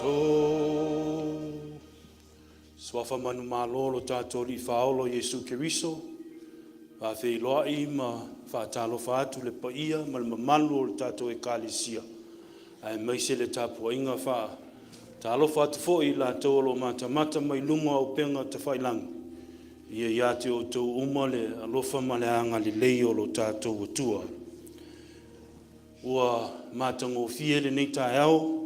Matou. Suafa manumalo lo tatou Alii Faaola o Iesu Keriso, faafeiloai ma faatalofa atu i le paia ma le mamalu o le tatou Ekalesia, aemaise le tapuaiga faatalofa atu foi i latou o lo o matamata mai luga o upega tafailagi. Ia ia te outou uma le alofa ma le agalelei o lo tatou Atua. Ua matagofie lenei taeao,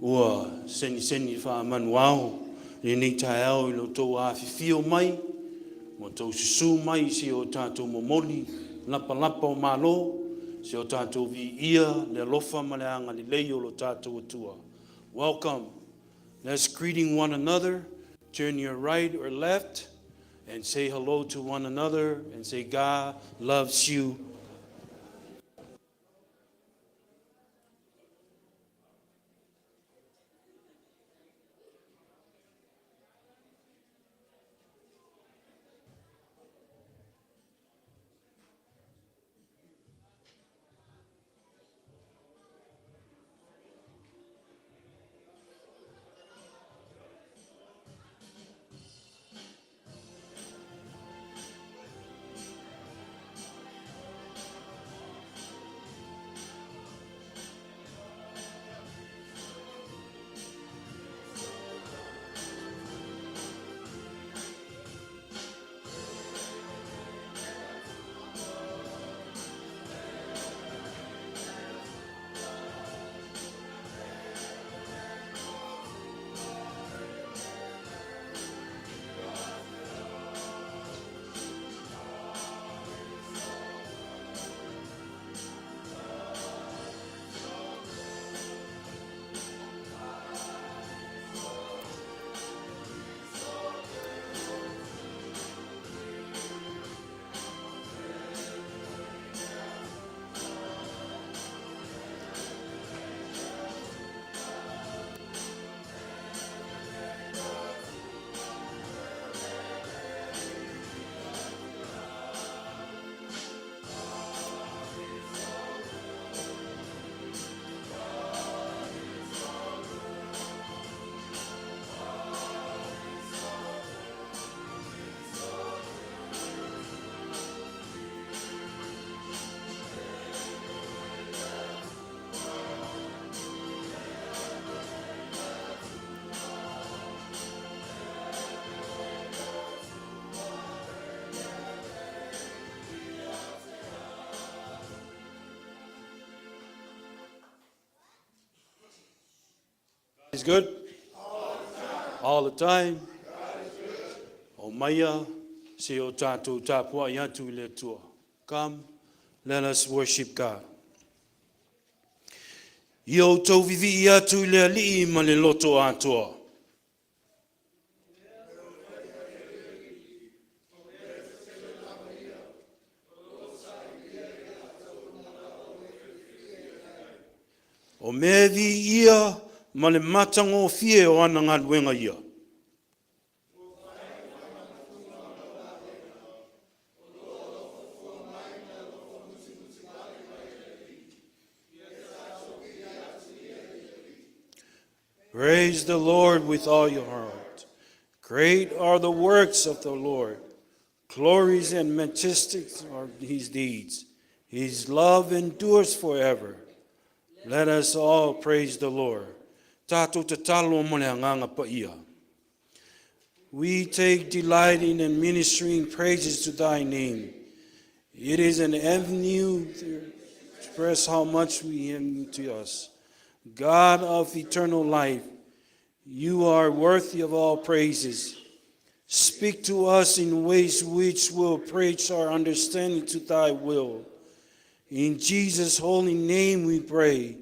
ua seniseni faamanuao lenei taeao i lo outou afifio mai ma outou susu mai i si o tatou momoli lapalapa o malo, si o tatou viia le alofa ma le agalelei o lo tatou Atua. Welcome. Let's greeting one another. Turn your right or left and say hello to one another and say God loves you. Is good? All the time. Omaia se o tatou tapuai atu i le Atua. Come, let us worship God. Ia outou vivii atu i le Alii ma le loto atoa. O mea viia ma le matagofie o ana galuega ia. Praise the Lord with all your heart. Great are the works of the Lord. Glories and majestic are his deeds. His love endures forever. Let us all praise the Lord. Tātou tatalo mo le agaga paia. We take delight in administering praises to thy name. It is an avenue to express how much we mean to us. God of eternal life, you are worthy of all praises. Speak to us in ways which will preach our understanding to thy will. In Jesus' holy name we pray.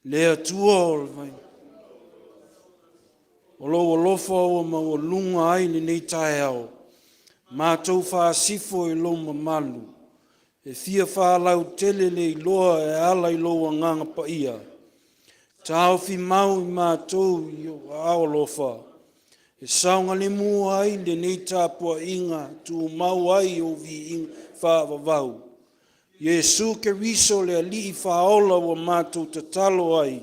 Le Atua o le vai. O lou alofa ua maualuga ai lenei taeao. Matou faasifo i lou mamalu. E fia faalautele le iloa e ala i lou agaga paia. Taofi mau i matou i ou aao alofa. E saogalemu ai lenei tapuaiga tumau ai ou viiga faavavau. Iesu Keriso le Alii Faaola ua matou tatalo ai.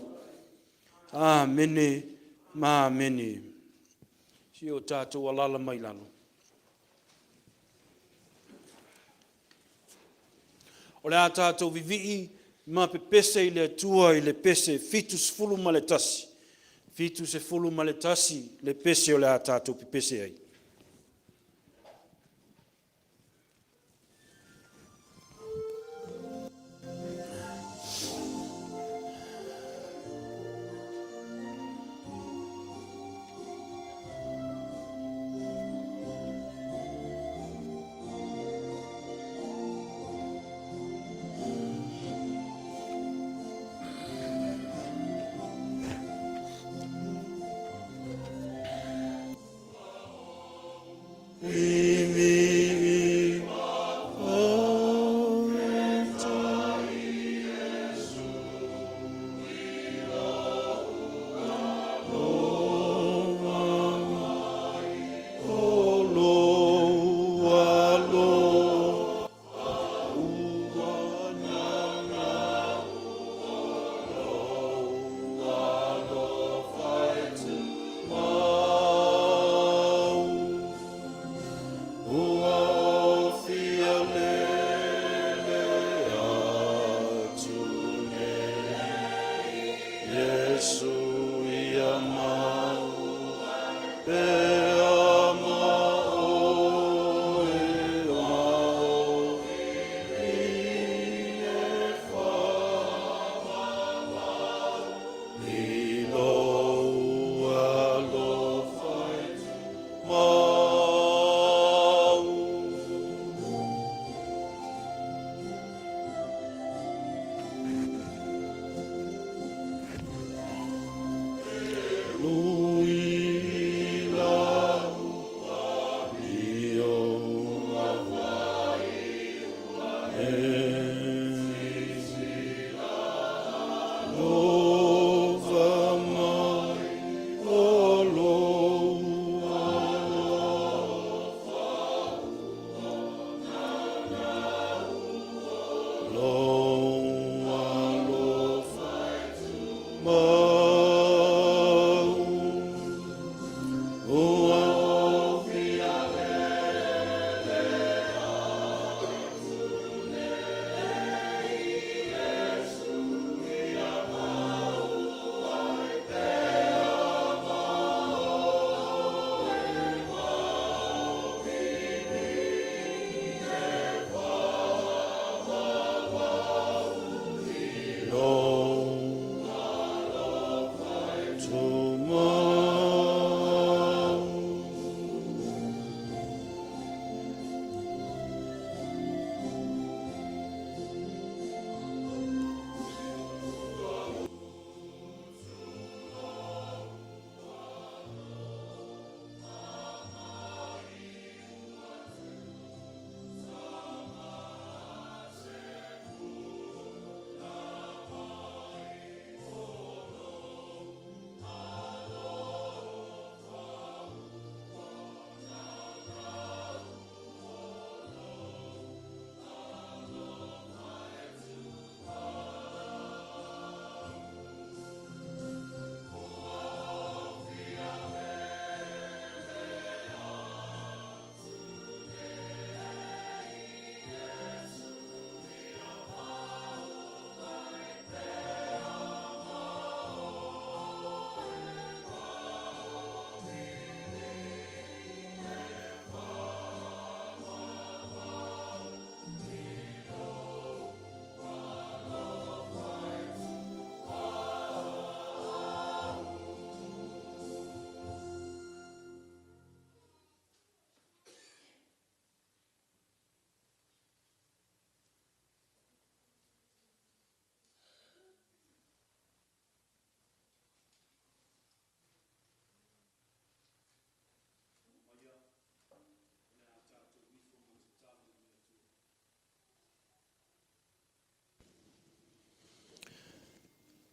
Amene ma Amene. Si o tatou alala mai lalo. O le a tatou vivii ma pepese i le Atua i le pese 71, 71 le pese o le a tatou pepese ai.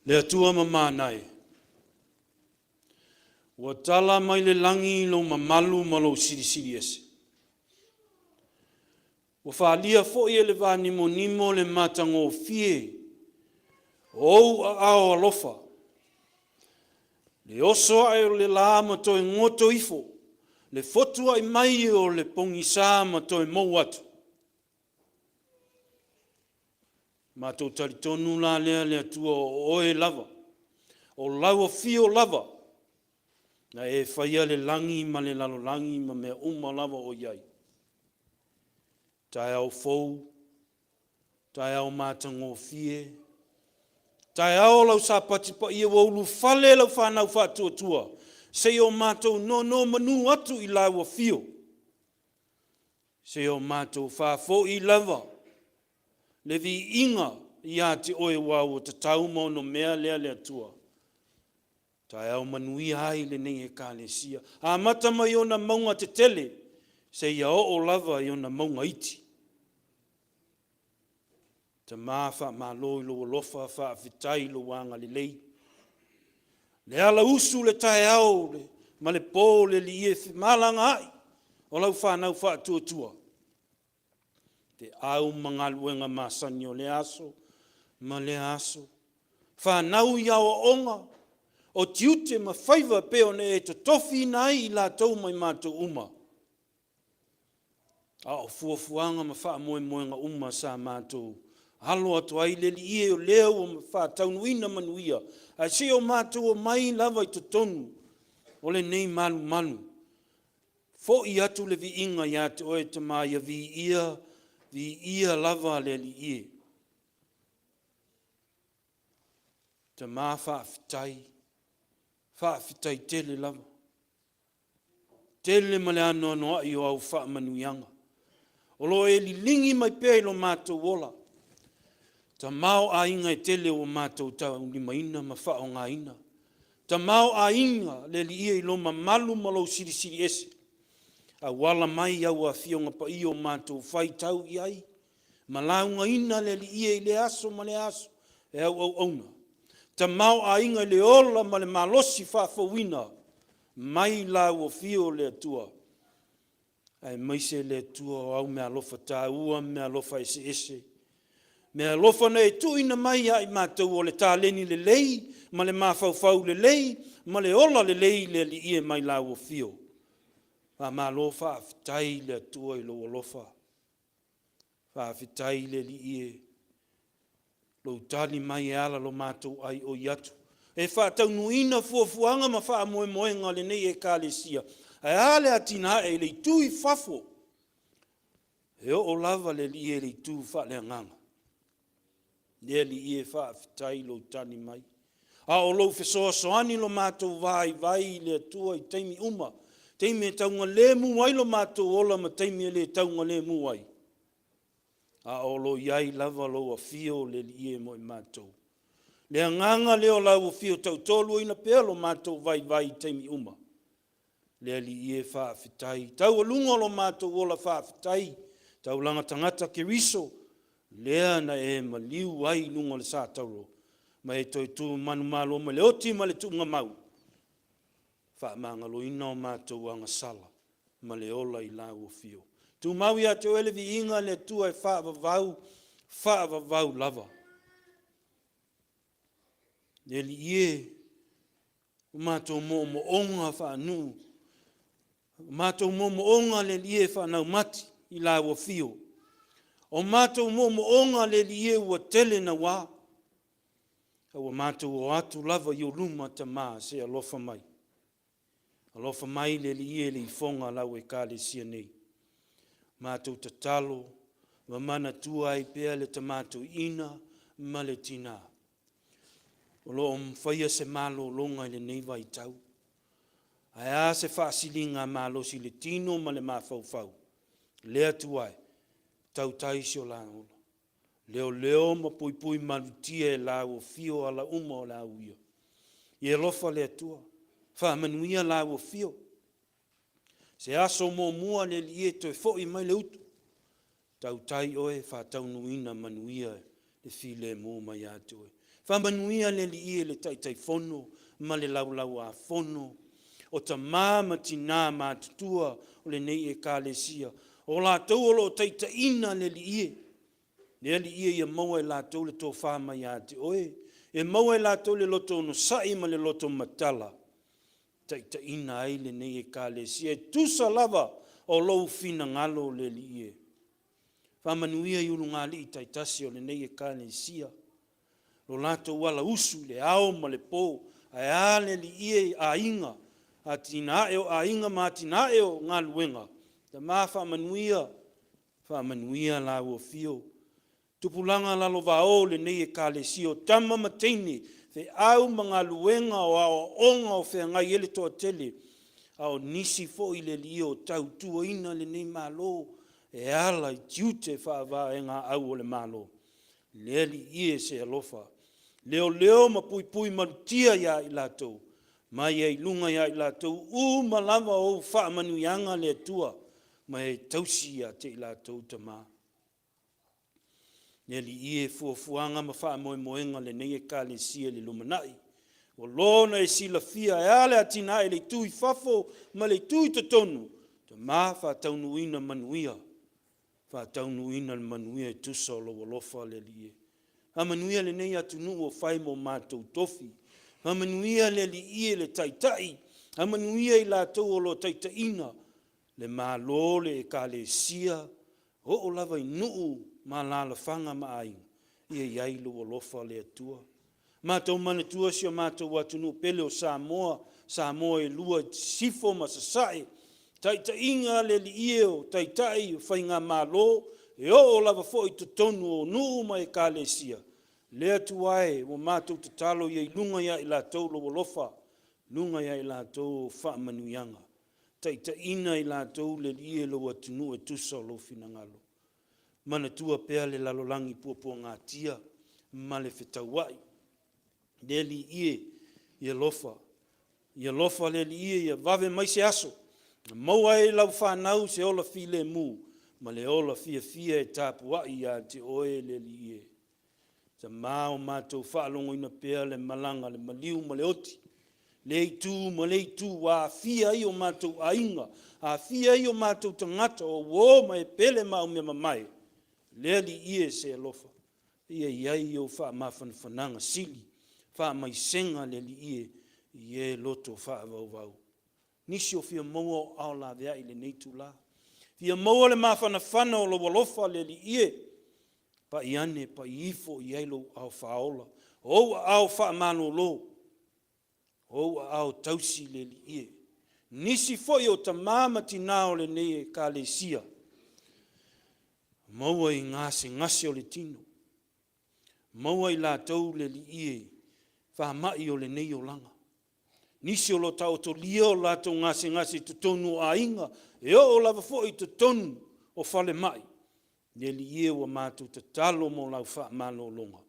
Le Atua mamana e, ua tala mai le lagi lou mamalu ma lou silisili ese. Ua faalia foi e le vanimonimo le matagofie o ou aao alofa. Le oso ae o le la ma toe goto ifo, le fotuaʻi mai o le pogisa ma toe mou atu. Matou talitonu la lea le Atua o oe lava, o lau afio lava, na e faia le lagi ma le lalolagi ma mea uma lava o i ai. Taeao fou, taeao matagofie, taeao o lau Sapati paia ua ulufale lau fanau faatuatua, seia o matou nonomanu atu i lau afio, seia o matou faafoi lava le viiga ia te oe aua ua tatau ma onomea lea le Atua. Taeao manuia ai lenei Ekalesia, amata mai ona mauga tetele seia oo lava i ona mauga iti. Tama, faamalo i lou alofa, faafetai i lou agalelei. Le alausu le taeao ma le po le Alii e femalagaai o lau fanau faatuatua. Feau ma galuega masani o lea aso ma lea aso. Fanau i aoaoga, o tiute ma faiva e pei ona e totofiina ai i latou ma i matou uma. A o fuafuaga ma faamoemoega uma sa matou alo atu ai le Alii e, o lea ua faataunuuina manuia, ae se i o matou omai lava i totonu o lenei malumalu. Foi atu le viiga ia te oe, Tama, ia viia, viia lava le Alii e. Tama, faafetai, faafetai tele lava. Tele ma le anoanoai o au faamanuiaga o lo o e liligi mai pea i lo matou ola. Tamaoaiga e tele ua matou taulimaina ma faaaogaina. Tamaoaiga le Alii e i lo mamalu ma lou silisili ese, auala mai au Afioga Paia o matou faitau i ai ma laugaina le Alii e i lea aso ma lea aso e au auauna. Tamaoaiga i le ola ma le malosi faafouina mai lau afio le Atua, aemaise le Atua o au meaalofa taua ma meaalofa eseese, meaalofa na e tuuina mai ia i matou o le taleni lelei ma le mafaufau lelei ma le ola lelei le Alii e mai lau afio. Faamalo faafetai le Atua i lou alofa. Faafetai le Alii e, lou tali mai e ala lo matou aioi atu e faataunuuina fuafuaga ma faamoemoega o lenei Ekalesia, ae a le atinae i le itu i fafo, e oo lava le Alii e i le itu faaleagaga. Le Alii e, faafetai lou tali mai, a o lou fesoasoani lo matou vaivai i le Atua i taimi uma, taimi e taugalemu ai lo matou ola ma taimi e le taugalemu ai, a o lo i ai lava lou afio le Alii e mo i matou. Le agaga lea o lau afio tautoaluaina pea lo matou vaivai i taimi uma. Le Alii e, faafetai. Taualuga o lo matou ola faafetai, taulaga tagata Keriso, lea na e maliu ai i luga o le sa tauro, ma e toe tu manumalo mai le oti ma le tuugamau, faamagaloina o matou agasala ma le ola i lau afio. Tumau ia te oe le viiga, le Atua e faavavau, faavavau lava. Le Alii e, o matou moomooga faanuu, o matou moomooga le Alii e faanaumati i lau afio. O matou moomooga le Alii e ua tele naua, a ua matou o atu lava i ou luma, Tama, se alofa mai. Alofa mai le Alii e le ifoga a lau Ekalesia nei. Matou tatalo ma manatua ai pea le tama toeaina ma le tina o lo o faia se malologa i lenei vaitau. Ae a se faasiliga malosi i le tino ma le mafaufau, le Atua e, tautai si o la ola. Leoleo ma puipui malutia e lau afio ala uma o le a uia. Ia alofa le Atua, faamanuia lau afio. Se aso muamua le Alii e toe foi mai le utu, tautai oe faataunuuina manuia le filemu mai ia te oe. Faamanuia le Alii e le Taitaifono ma le Laulau-a-Fono, o tama ma tina matutua o lenei Ekalesia, o latou o lo o taitaiina le Alii e. Le Alii e, ia maua e latou le tofa mai ia te oe, e maua e latou le loto onosai ma le loto matala. taitaiina ai lenei Ekalesia e tusa lava o lou finagalo le Alii e. Faamanuia i ulugalii taitasi o lenei Ekalesia, lo latou ala usu i le ao ma le po, ae a le Alii e i aiga, atinae o aiga ma atinae o galuega, Tama faamanuia, faamanuia laua afio. Tupulaga lalovaoa o lenei Ekalesia, o tama ma teine, feau ma galuega o aoaoga o feagai ai le toatele, a o nisi foi le Alii e o tautuaina lenei Malo e ala i tiute faavaegaau o le Malo. Le Alii e se alofa, leoleo ma puipui malutia ia i latou, ma ia i luga ia i latou uma lava ou faamanuiaga le Atua, ma e tausi ia te i latou tama. Le Alii e, fuafuaga ma faamoemoega o lenei Ekalesia i le lumanai, ua loa ona e silafia e a le atinae i le itu i fafo ma le itu i totonu, Tama faataunuuina manuia, faataunuuina le manuia e tusa o lou alofa le Alii e. Faamanuia lenei atunuu ua fai ma o matou tofi. Faamanuia le Alii e le Taitai, faamanuia i latou o lo o taitaiina le Malo, le Ekalesia, oo lava i nuu ma alaalafaga ma aiga, ia i ai lou alofa le Atua. Matou manatua si o matou atunuu pele o Samoa, Samoa e lua i Sisifo ma Sasae, taitaiga a le Alii e o Taitai o Faigamalo, e oo lava foi i totonu o nuu ma ekalesia, le Atua e, ua matou tatalo ia i luga ia i latou lou alofa, luga ia i latou ou faamanuiaga. Taitaiina i latou le Alii e lou atunuu e tusa o lou finagalo. Manatua pea le lalolagi puapuagatia ma le fetauai. Le Alii e, ia alofa, ia alofa le Alii e, ia vave mai se aso e maua ai e lau fanau se ola filemu ma le ola fiafia e tapuai ia te oe le Alii e. Tama o matou faalogoina pea le malaga a le maliu ma le oti, lea itu ma lea itu ua aafia ai o matou aiga, aafia ai o matou tagata, o uo ma e pele ma aumeamamae, le Alii e se alofa, ia i ai ou faamafanafanaga sili, faamaisega le Alii e i e loto faavauvau. Nisi o fia maua o ao laveai i lenei itula. Fia maua le mafanafana o lou alofa le Alii e, pai ane pai ifo i ai lou aao faaola, o ou aao faamalolo, o ou aao tausi le Alii e. Nisi foi o tama ma tina o lenei Ekalesia, maua i gasegase o le tino, maua i latou le Alii e, faamai o lenei olaga. Nisi o lo o taotolia o latou gasegase i totonu o aiga, e oo lava foi i totonu o falemai, Le Alii e, ua matou tatalo mo lau faamalologa,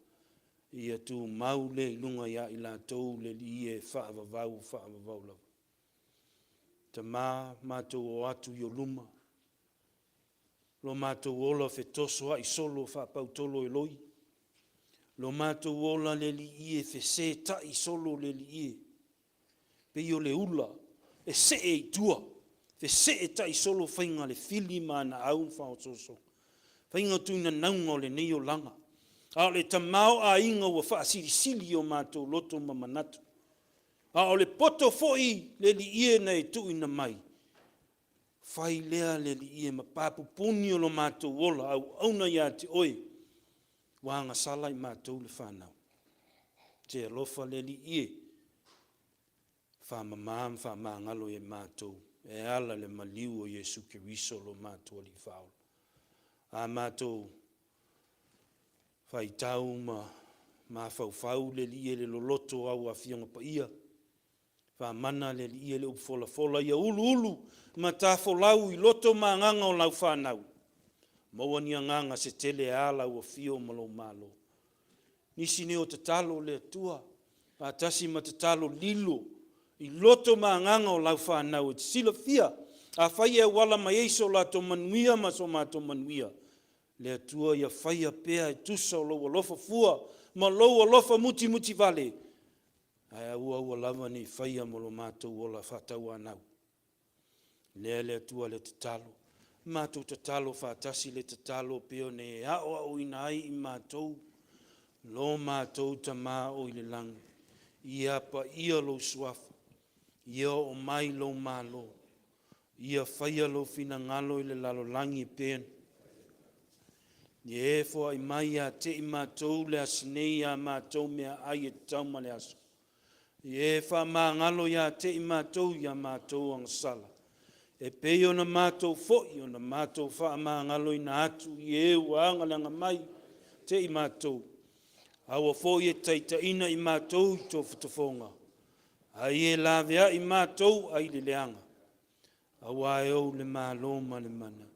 ia tumau lea i luga ia i latou, le Alii e, faavavau, faavavau lava. Tama, matou o atu i ou luma, lo matou ola fetosoai solo faapautolo e loi, lo matou ola le Alii e, feseta'i solo le Alii e, pei o le ula e see i tua, feseetai solo faiga a le fili ma ana au ma faaosoosoga, faiga o tuinanauga o lenei olaga, a o le tamaoaiga ua faasilisili i o matou loto ma manatu. A o le poto foi le Alii e na e tuuina mai, fai lea le Alii e ma papupuni o lo matou ola auauna ia te Oe, ua agasala i matou le fanau. Se alofa le Alii e, faamama ma faamagalo ia i matou e ala i le maliu o Iesu Keriso lo matou Alii Faaola. A matou faitau ma mafaufau le Alii e le loloto o au Afioga Paia, Faamana le Alii e le upu folafola ia uluulu ma tafolau i loto ma agaga o lau fanau. Maua ni agaga se tele a lau afio ma lou malo. Nisi nei o tatalo le Atua, faatasi ma tatalo lilo i loto ma agaga o lau fanau e te silafia, afai e auala mai ai so latou manuia ma so matou manuia, le Atua ia faia pea e tusa o lou alofa fua ma lou alofa mutimutivale, Ae aua aua lava ne i faia mo lo matou ola faatauanau. Lea le Atua le tatalo. Matou tatalo faatasi le tatalo pei ona e aoaoina ai i matou, lo matou Tama o i le lagi, ia paia lou suafa. Ia oo mai lou Malo. Ia faia lou finagalo i le lalolagi e pei Ia e foai mai ia te i matou le aso nei a matou meaai e tatau ma le aso. Ia e faamagalo ia te i matou i a matou agasala, e pei ona matou foi ona matou faamagaloina atu i e ua agaleaga mai te i matou. Aua foi e taitaiina i matou i tofotofoga, a ia laveai matou ai le leaga, auā e ou le Malo ma le mana,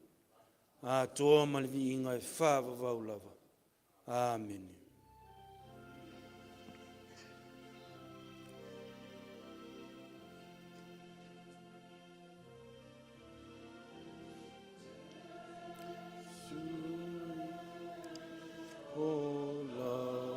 atoa ma le viiga e faavavau lava. Amene. O lau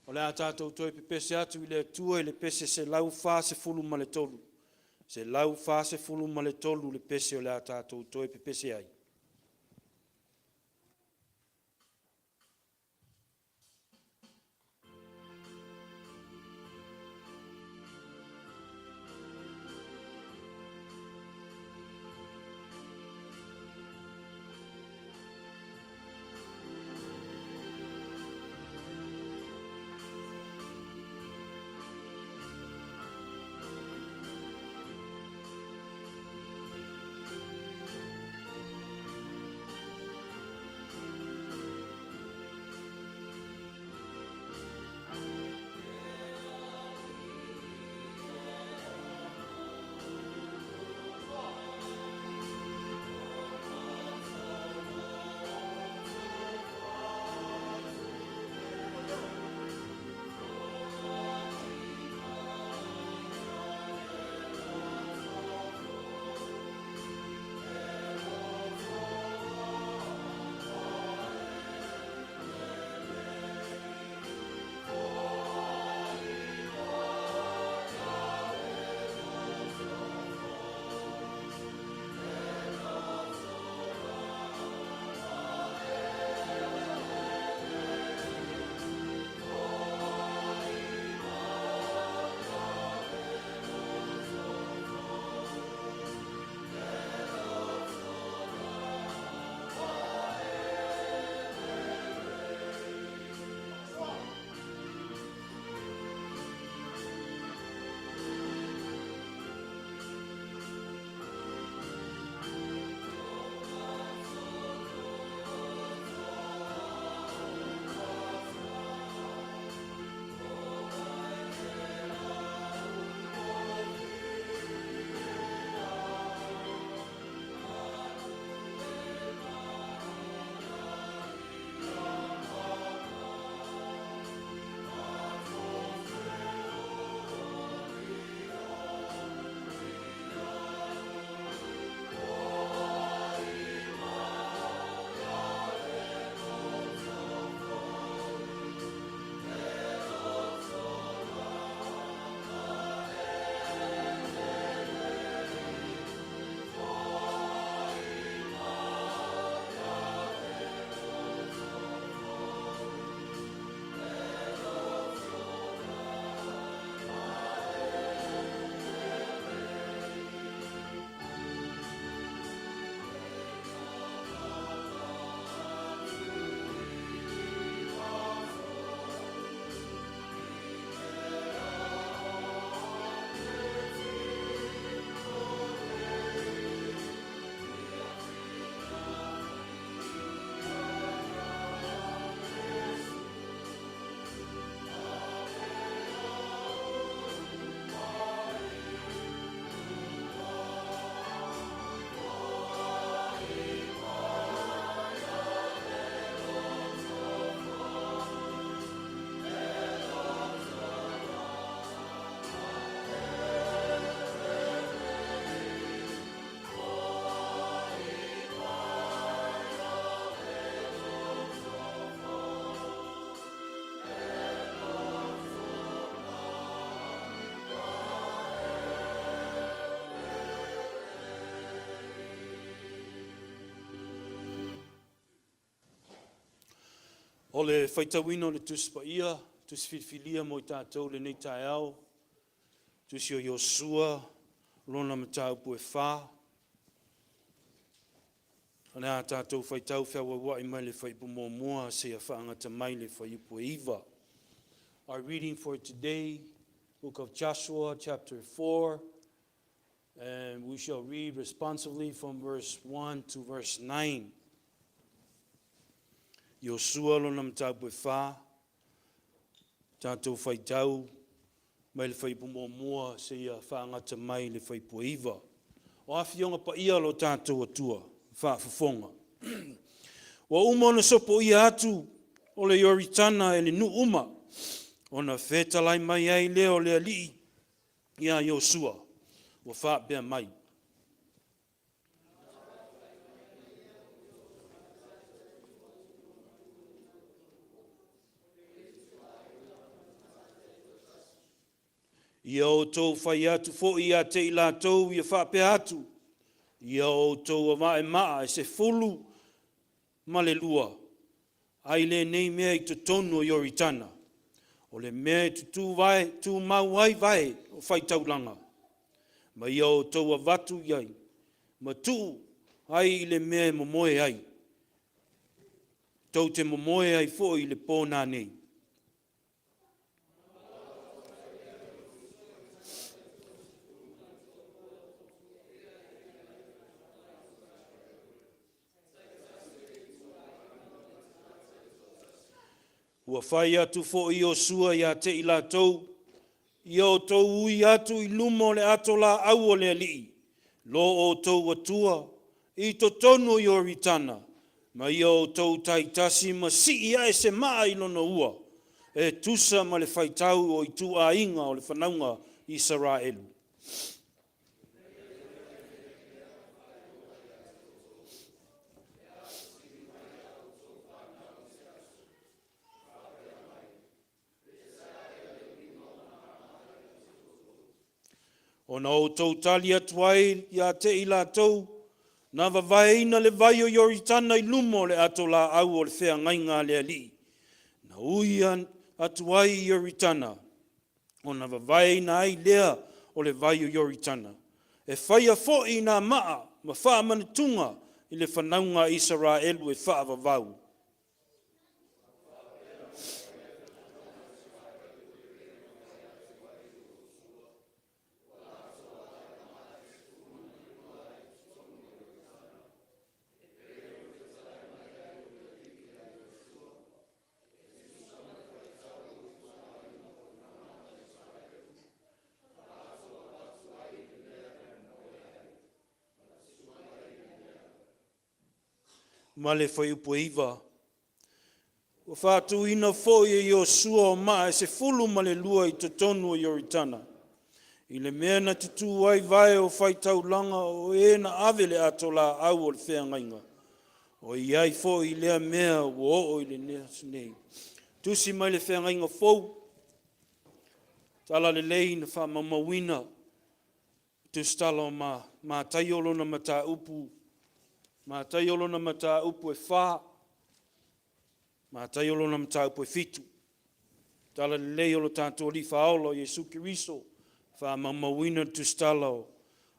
O le a tatou toe pepese atu i le Atua i le pese 143, 143 le pese o le a tatou toe pepese ai. O le faitauina o le Tusi Paia, Tusi Filifilia mo i tatou i lenei taeao, Tusi o Iosua, lona mataupu e fa. O le a tatou faitau feauaua'i mai le fuaiupu muamua seia faagata mai le fuaiupu e iva. Our reading for today, Book of Joshua, chapter 4, and we shall read responsively from verse 1 to verse 9. Iosua lona mataupu e fa, tatou faitau mai le fuaiupu muamua seia faagata mai le fuaiupu e iva. O afioga paia o lo tatou Atua, faafofoga. Ua uma ona sopoia atu o le Ioritana e le nuu uma, ona fetalai mai ai lea o le Alii iā Iosua, ua faapea mai. Ia outou fai atu foi ia te i latou ia faapea atu, Ia outou avae maa e 12 ai lenei mea i totonu o Ioritana, o le mea e tutū vae, tumau ai vae o faitaulaga, ma ia outou avatu i ai, ma tuu ai i le mea e momoe ai, tou te momoe ai foi i le pō nanei. Ua fai atu foi Iosua ia te i latou, Ia outou ui atu i luma o le ato laau o le Alii, lo outou Atua, i totonu o Ioritana, ma ia outou taitasi ma sii ae se maa i lona ua, e tusa ma le faitau o ituaiga o le fanauga Isaraelu. Ona outou tali atu ai ia te i latou, na vavaeina le vai o Ioritana i luma o le ato laau o le feagaiga a le Alii, na ui atu ai i Ioritana, ona vavaeina ai lea o le vai o Ioritana, e faia foi nā maa ma faamanatuga i le fanauga a Isaraelu e faavavau. Ma le fuaiupu e 9. Ua faatuina foi e Iosua o maa e 12 i totonu o Ioritana, i le mea na tutū ai vae o faitaulaga o e na ave le ato laau o le feagaiga, o i ai foi i lea mea ua oo i le aso nei. Tusi mai le Feagaiga Fou, Talalelei na faamaumauina, Tusitala o Mataio lona mataupu, Mataio lona mataupu e fa, Mataio lona mataupu e fitu. Talalelei o lo tatou Alii Faaola o Iesu Keriso, faamaumauina le tusitala o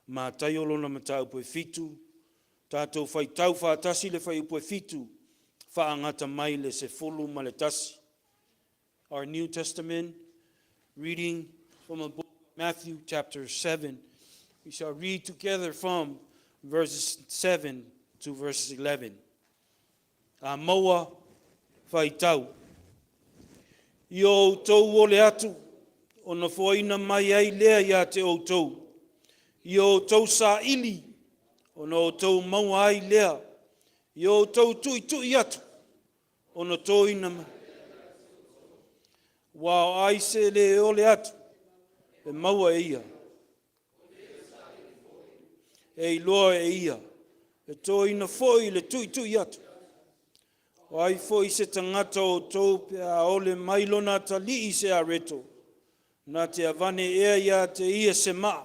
Mataio lona mataupu e fitu, tatou faitau faatasi le fuaiupu e fitu, faagata mai le 11. Our New Testament reading from the book of Matthew chapter 7. We shall read together from verses 7 to verses 11. A maua faitau. I o outou ole atu, ona foaina mai ai lea ia te outou. I o outou saili, ona outou maua ai lea. I o outou tuitui atu, ona toina mai. Ua o ai se le ole atu, e maua e ia. E iloa e ia, e toina foi le tuitui atu. O ai foi se tagata o outou pe a ole mai lona atalii i se areto, na te avane ea ia te ia se maa,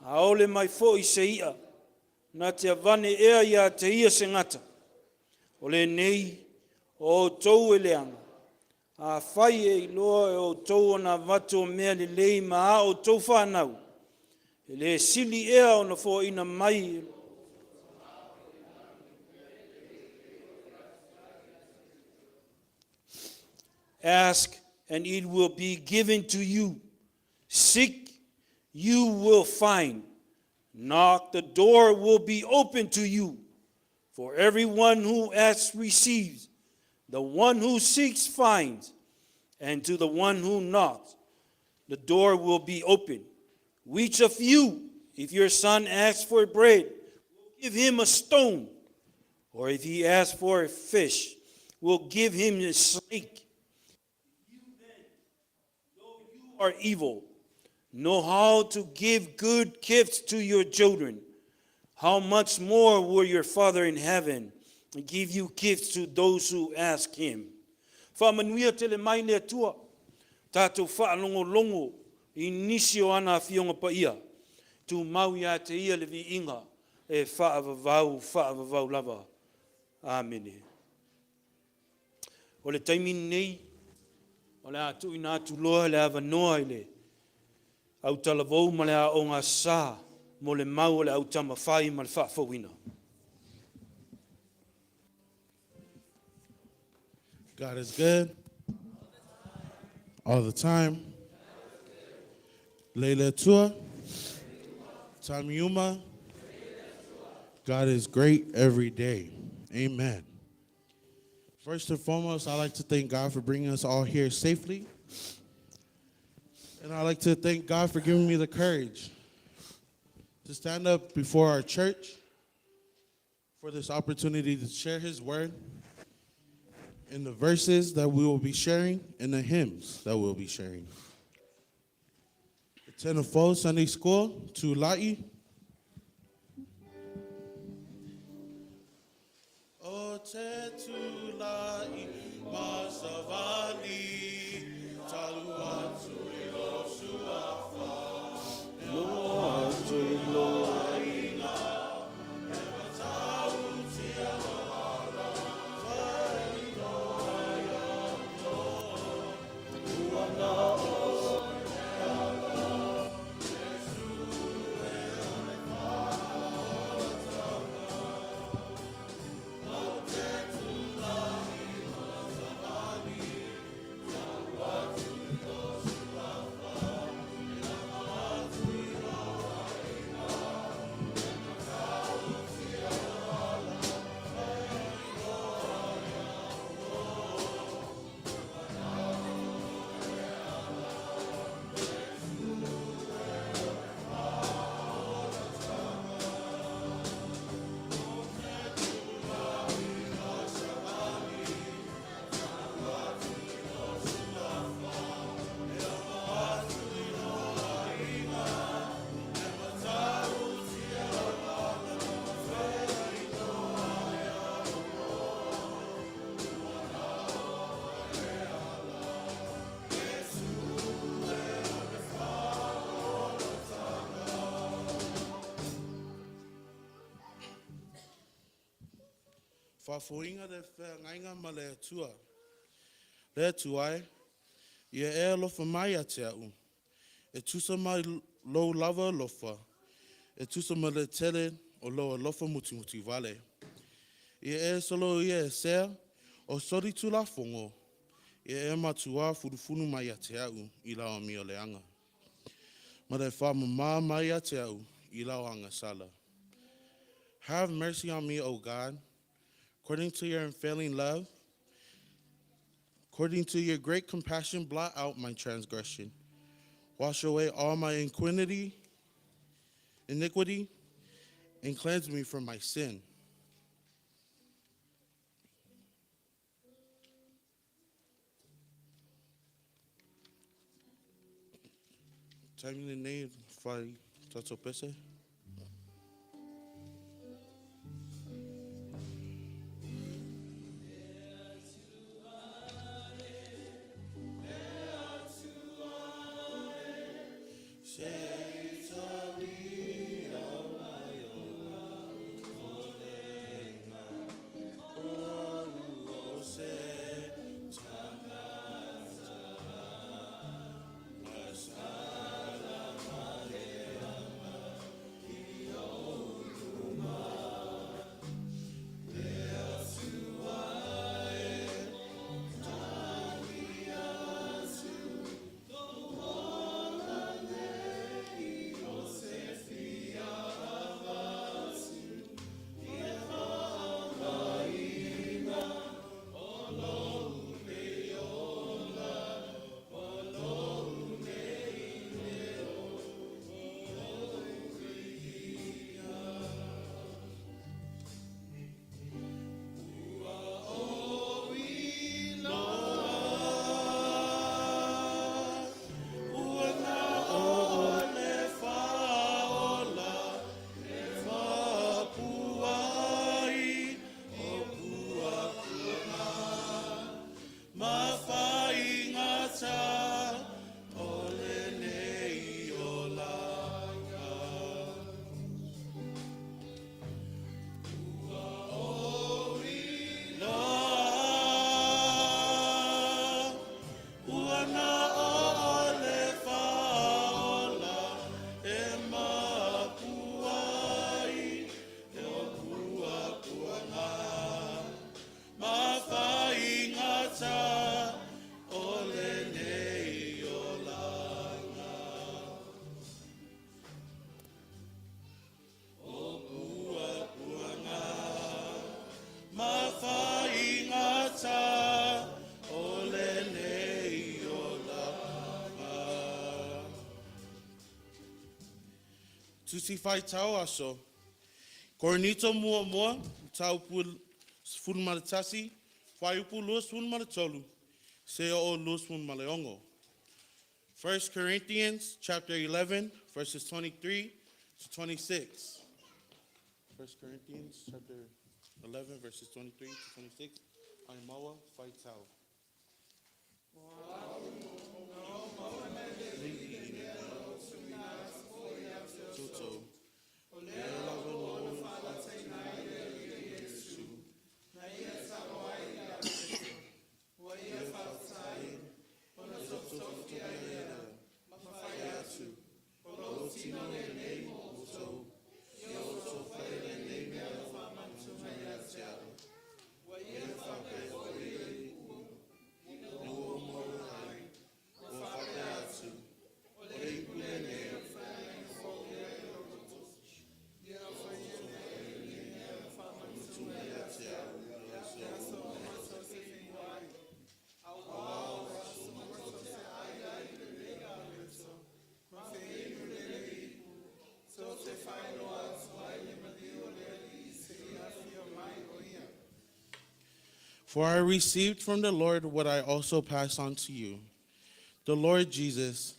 a ole mai foi se i'a, na te avane ea ia te ia se gata. O lenei, O outou e leaga, afai e iloa e outou ona avatu o mea lelei ma a outou fanau, e le sili ea ona foaina mai Ask, and it will be given to you. Seek, you will find. Knock, the door will be open to you. For everyone who asks receives, the one who seeks finds, and to the one who knocks, the door will be open. Which of you, if your son asks for bread, will give him a stone? Or if he asks for a fish, will give him a snake? You then, though you are evil, know how to give good gifts to your children, how much more will your Father in heaven give you gifts to those who ask him? Faamanuia tele mai le Atua, tatou faalogologo i nisi o ana Afioga Paia, tumau ia te Ia le viiga e faavavau faavavau lava. Amene. O le taimi lenei, o le a tuuina atu loa le avanoa i le autalavou ma le Aoga Sa mo le mau o le Autama Fai ma le Faafouina. God is good all the time. Leila Tua, Tamiuma. God is great every day. Amen. First and foremost, I'd like to thank God for bringing us all here safely. And I'd like to thank God for giving me the courage to stand up before our church for this opportunity to share His word in the verses that we will be sharing and the hymns that we'll be sharing. 10 to Sunday School to La'i. O te tula'i masavali, talu atu i lo suafa, Loa atu i lo Faafoiga le feagaiga ma le Atua. Le Atua e, ia e alofa mai ia te a'u. E tusa ma lou lava alofa, e tusa ma le tele o lou alofa mutimuti vale. Ia e soloia e sea o soli tulafono, ia e matuā funufunu mai ia te a'u i lau amioleaga. Ma le faamamā mai ia te a'u i lau agasala. Have mercy on me, O God, according to your unfailing love. According to your great compassion, blot out my transgression. Wash away all my iniquity, and cleanse me from my sin. Time in the name, Fai Tatopese. Tusi Faitau Aso, Korinito Muamua, Mataupu 11, Fuaiupu 23, seia oo 26. 1 Corinthians chapter 11, verses 23 to 26. 1 Corinthians chapter 11, verses 23 to 26. Aimaua Faitau. Toto. For I received from the Lord what I also passed on to you. The Lord Jesus,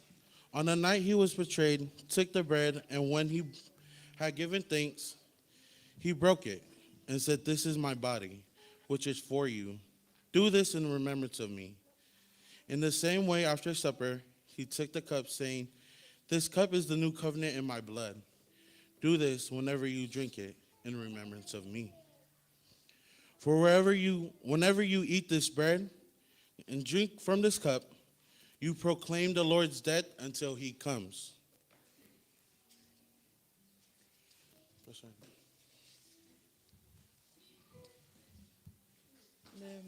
on the night he was betrayed, took the bread, and when he had given thanks, he broke it and said, This is my body, which is for you. Do this in remembrance of me. In the same way, after supper, he took the cup, saying, This cup is the new covenant in my blood. Do this whenever you drink it in remembrance of me. For whenever you eat this bread and drink from this cup, you proclaim the Lord's death until he comes. Le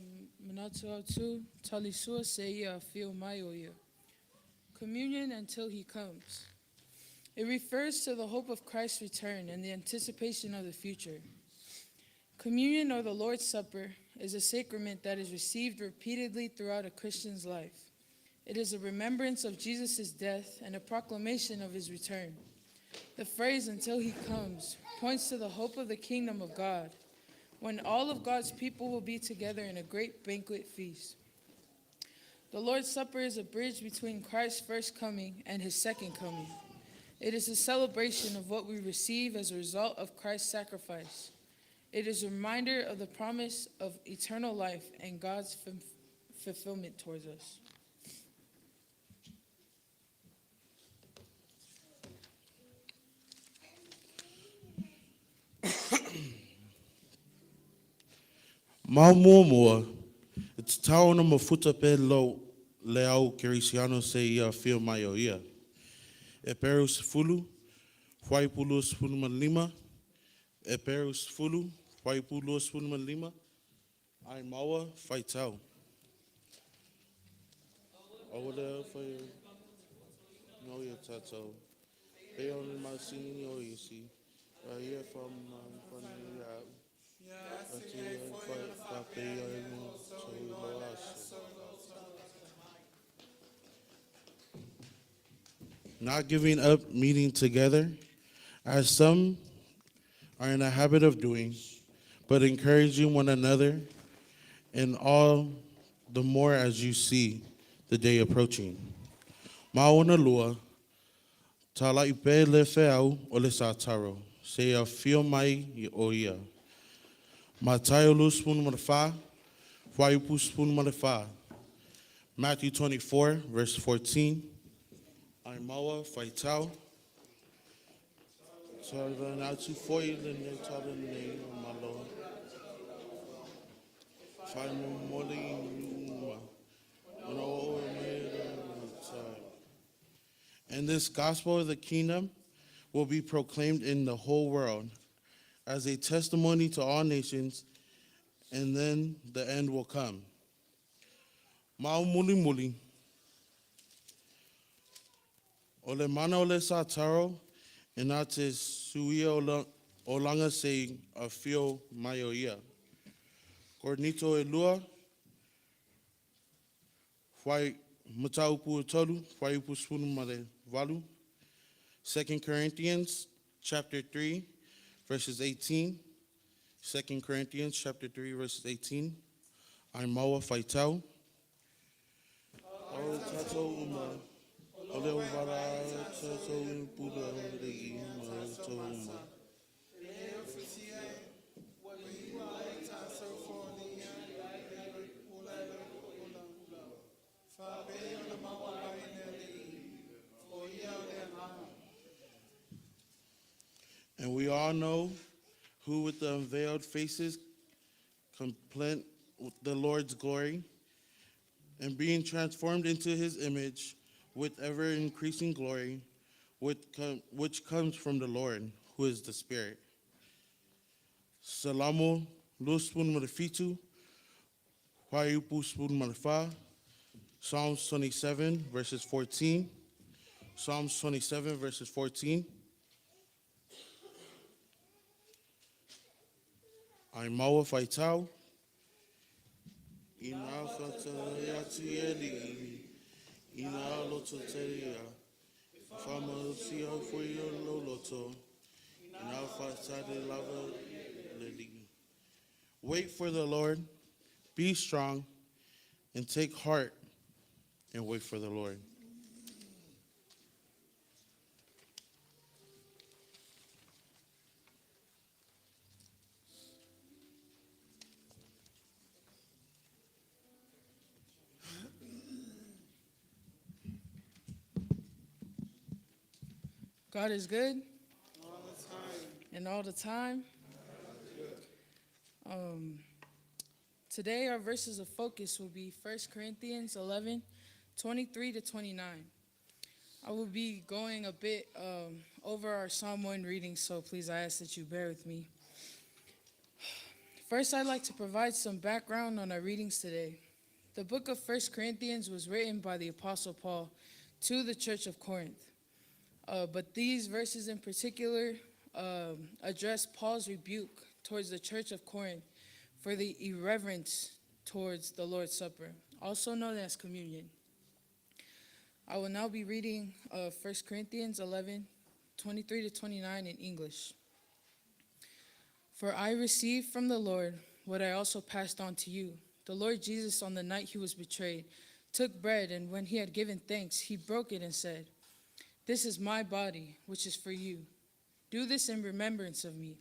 manatu autu, talisua seia afio mai o ia. Communion until he comes. It refers to the hope of Christ's return and the anticipation of the future. Communion, or the Lord's Supper, is a sacrament that is received repeatedly throughout a Christian's life. It is a remembrance of Jesus' death and a proclamation of his return. The phrase, until he comes, points to the hope of the kingdom of God, when all of God's people will be together in a great banquet feast. The Lord's Supper is a bridge between Christ's first coming and his second coming. It is a celebration of what we receive as a result of Christ's sacrifice. It is a reminder of the promise of eternal life and God's fulfillment towards us. Mau muamua, e tatau ona mafuta pea lou le au kerisiano seia afio mai o ia. Eperu 10, fuaiupu 25, Eperu 10, fuaiupu 25, Ai maua, faitau. Aua le whai no ia tātou. Pei ona masini o isi, a ia whamani au. A te ia whai whapei ai mo tau loa aso. Not giving up meeting together, as some are in the habit of doing, but encouraging one another, and all the more as you see the day approaching. Maona lua, talai pe le feau o le sataro, se afio mai i o ia. Mataio 24, fuaiupu 14. Matthew 24, verse 14. Aimaua faitau. Tala atu foi le ne tala nei o malo. Whai mo mole i nuuma. Ona o e me le tai. And this gospel of the kingdom will be proclaimed in the whole world as a testimony to all nations, and then the end will come. Mau muli muli. O le mana o le sa taro, e nā te suia o olanga se afio mai o ia. Korinito e lua, whai mataupu e tolu, fuaiupu 18. 2 Corinthians chapter 3, verses 18. 2 Corinthians chapter 3, verses 18. Aimaua faitau. O tatou uma, o leo vara tatou i pula le i ma tatou uma. And we all know who with the unveiled faces contemplate the Lord's glory, and being transformed into his image with ever increasing glory, which comes from the Lord, who is the Spirit. Salamo luspun marafitu, huaiupu spun marafa. Psalms 27, verses 14. Psalms 27, verses 14. Aimaua faitau. Ina whataia tu e lii, ina loto te ria, whamautia foi o loloto, ina whatare lava le lii. Wait for the Lord, be strong, and take heart, and wait for the Lord. God is good. And all the time. Today, our verses of focus will be 1 Corinthians 11, 23 to 29. I will be going a bit over our Psalm 1 reading, so please I ask that you bear with me. First, I'd like to provide some background on our readings today. The book of 1 Corinthians was written by the Apostle Paul to the church of Corinth. But these verses in particular address Paul's rebuke towards the church of Corinth for the irreverence towards the Lord's Supper, also known as communion. I will now be reading 1 Corinthians 11, 23 to 29 in English. For I received from the Lord what I also passed on to you. The Lord Jesus, on the night he was betrayed, took bread, and when he had given thanks, he broke it and said, "This is my body, which is for you. Do this in remembrance of me."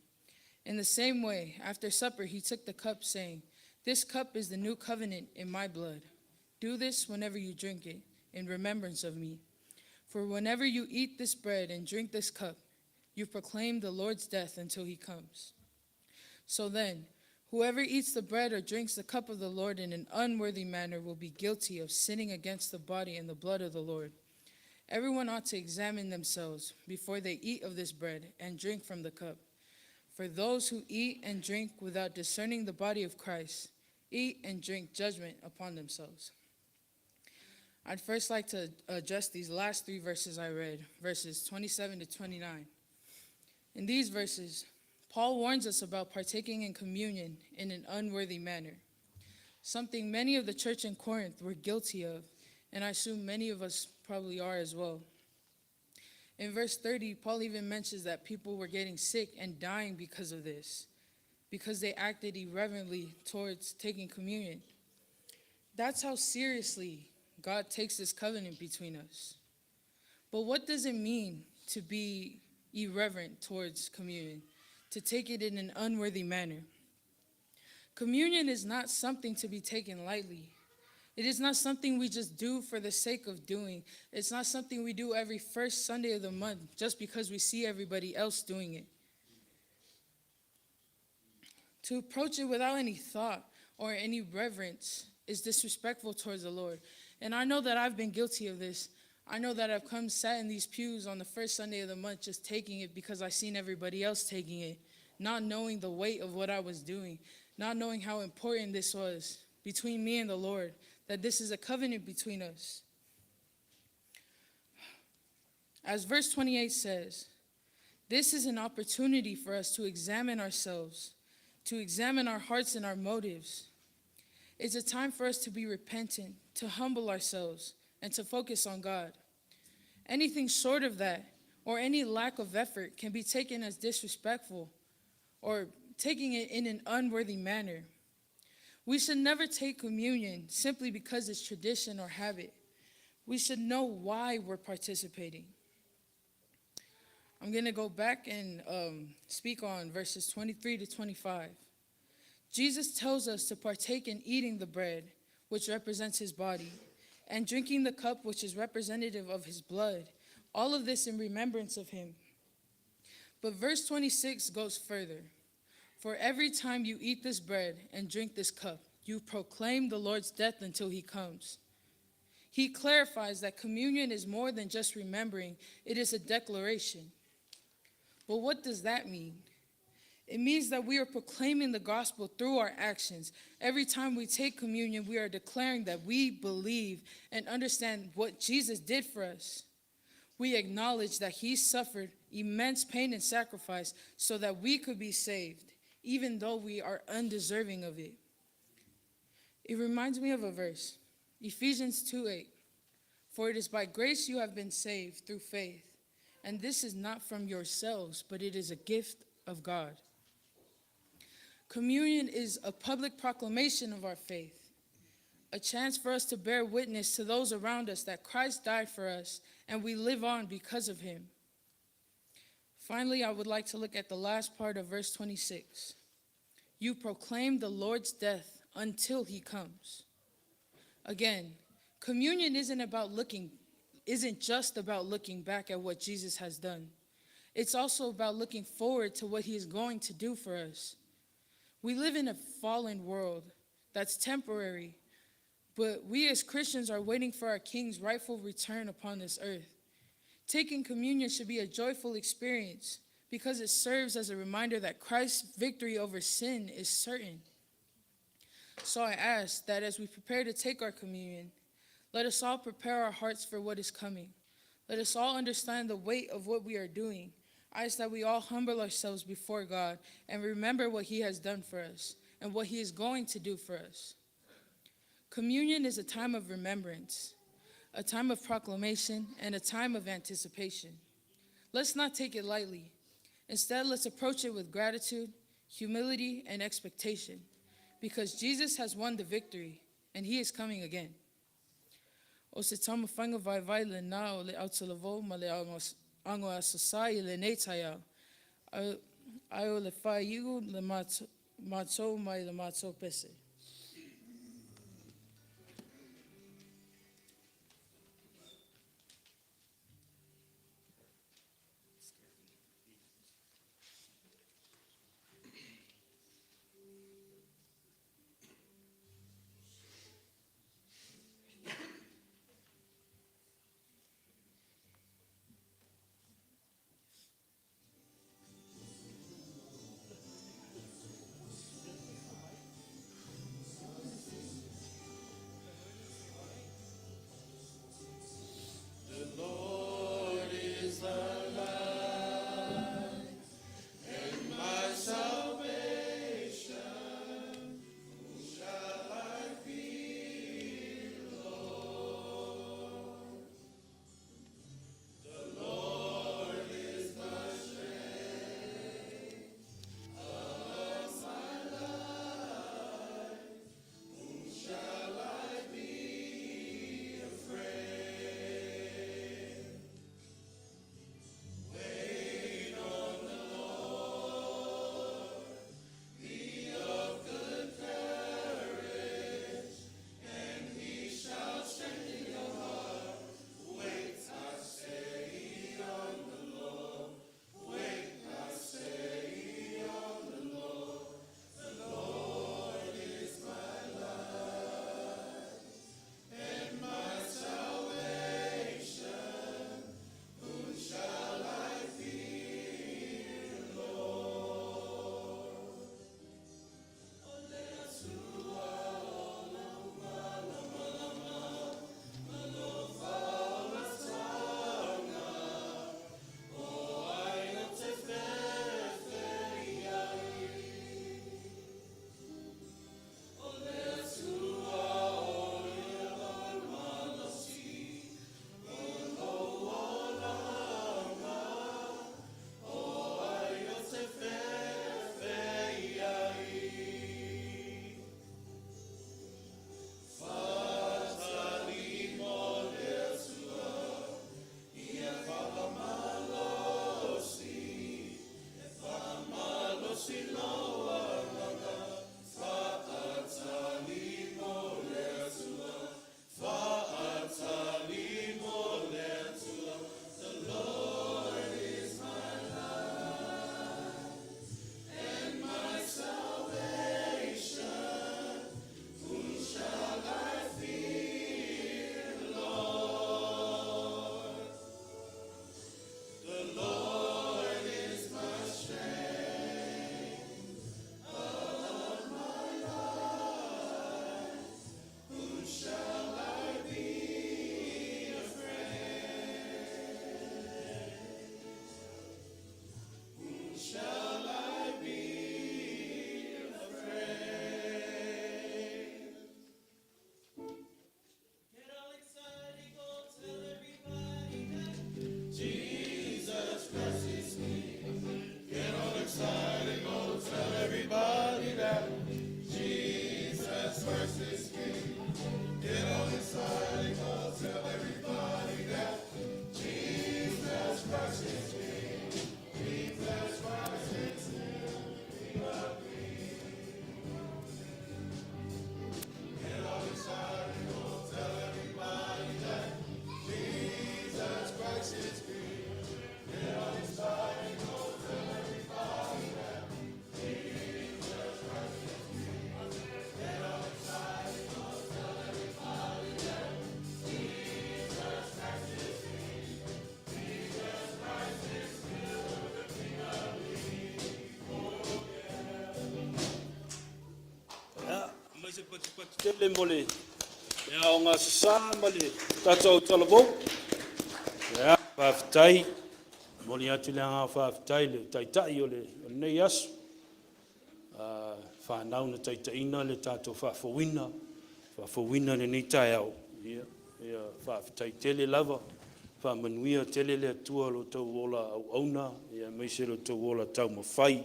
In the same way, after supper, he took the cup, saying, "This cup is the new covenant in my blood. Do this whenever you drink it, in remembrance of me. For whenever you eat this bread and drink this cup, you proclaim the Lord's death until he comes. So then, whoever eats the bread or drinks the cup of the Lord in an unworthy manner will be guilty of sinning against the body and the blood of the Lord. Everyone ought to examine themselves before they eat of this bread and drink from the cup. For those who eat and drink without discerning the body of Christ eat and drink judgment upon themselves." I'd first like to address these last three verses I read, verses 27 to 29. In these verses, Paul warns us about partaking in communion in an unworthy manner, something many of the church in Corinth were guilty of, and I assume many of us probably are as well. In verse 30, Paul even mentions that people were getting sick and dying because of this, because they acted irreverently towards taking communion. That's how seriously God takes this covenant between us. But what does it mean to be irreverent towards communion, to take it in an unworthy manner? Communion is not something to be taken lightly. It is not something we just do for the sake of doing. It's not something we do every first Sunday of the month just because we see everybody else doing it. To approach it without any thought or any reverence is disrespectful towards the Lord. And I know that I've been guilty of this. I know that I've come sat in these pews on the first Sunday of the month just taking it because I seen everybody else taking it, not knowing the weight of what I was doing, not knowing how important this was between me and the Lord, that this is a covenant between us. As verse 28 says, this is an opportunity for us to examine ourselves, to examine our hearts and our motives. It's a time for us to be repentant, to humble ourselves, and to focus on God. Anything short of that or any lack of effort can be taken as disrespectful or taking it in an unworthy manner. We should never take communion simply because it's tradition or habit. We should know why we're participating. I'm going to go back and speak on verses 23 to 25. Jesus tells us to partake in eating the bread, which represents his body, and drinking the cup, which is representative of his blood. All of this in remembrance of him. But verse 26 goes further. For every time you eat this bread and drink this cup, you proclaim the Lord's death until he comes. He clarifies that communion is more than just remembering, it is a declaration. But what does that mean? It means that we are proclaiming the gospel through our actions. Every time we take communion, we are declaring that we believe and understand what Jesus did for us. We acknowledge that he suffered immense pain and sacrifice so that we could be saved, even though we are undeserving of it. It reminds me of a verse, Ephesians 2:8. For it is by grace you have been saved through faith, and this is not from yourselves, but it is a gift of God. Communion is a public proclamation of our faith, a chance for us to bear witness to those around us that Christ died for us and we live on because of him. Finally, I would like to look at the last part of verse 26. You proclaim the Lord's death until he comes. Again, communion isn't just about looking back at what Jesus has done. It's also about looking forward to what he is going to do for us. We live in a fallen world that's temporary, but we as Christians are waiting for our King's rightful return upon this earth. Taking communion should be a joyful experience because it serves as a reminder that Christ's victory over sin is certain. So I ask that as we prepare to take our communion, let us all prepare our hearts for what is coming. Let us all understand the weight of what we are doing. I ask that we all humble ourselves before God and remember what he has done for us and what he is going to do for us. Communion is a time of remembrance, a time of proclamation, and a time of anticipation. Let's not take it lightly. Instead, let's approach it with gratitude, humility, and expectation, because Jesus has won the victory and he is coming again. O se taumafaiga vaivai lenā o le autalavou ma le ago aso sa i lenei taeao. Ae o le faaiu le matou mai le matou pese. Patipati tele mo le aoga sasā ma le tatou talavou. Ia, faafetai. Momoli atu le agaga faafetai i le Taitai o lenei aso, fanau na taitaiina le tatou faafouina, faafouina i lenei taeao. Ia faafetai tele lava. Faamanuia tele le Atua i lo outou ola auauna aemaise lo outou ola taumafai.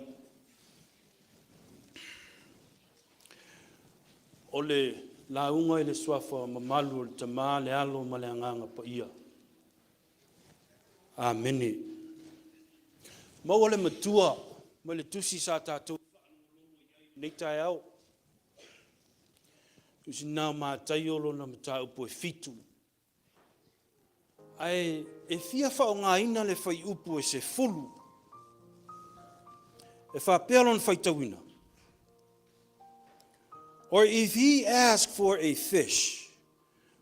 O le lauga i le suafa mamalu o le Tama, le Alo ma le Agaga Paia. Amene. Maua le matua mai le tusi sa tatou faalogologo i ai i lenei taeao. Tusi lena o Mataio lona mataupu e 7. Ae e fia faaaogaina le fuaiupu e 10. E faapea lona faitauina. Or if he ask for a fish,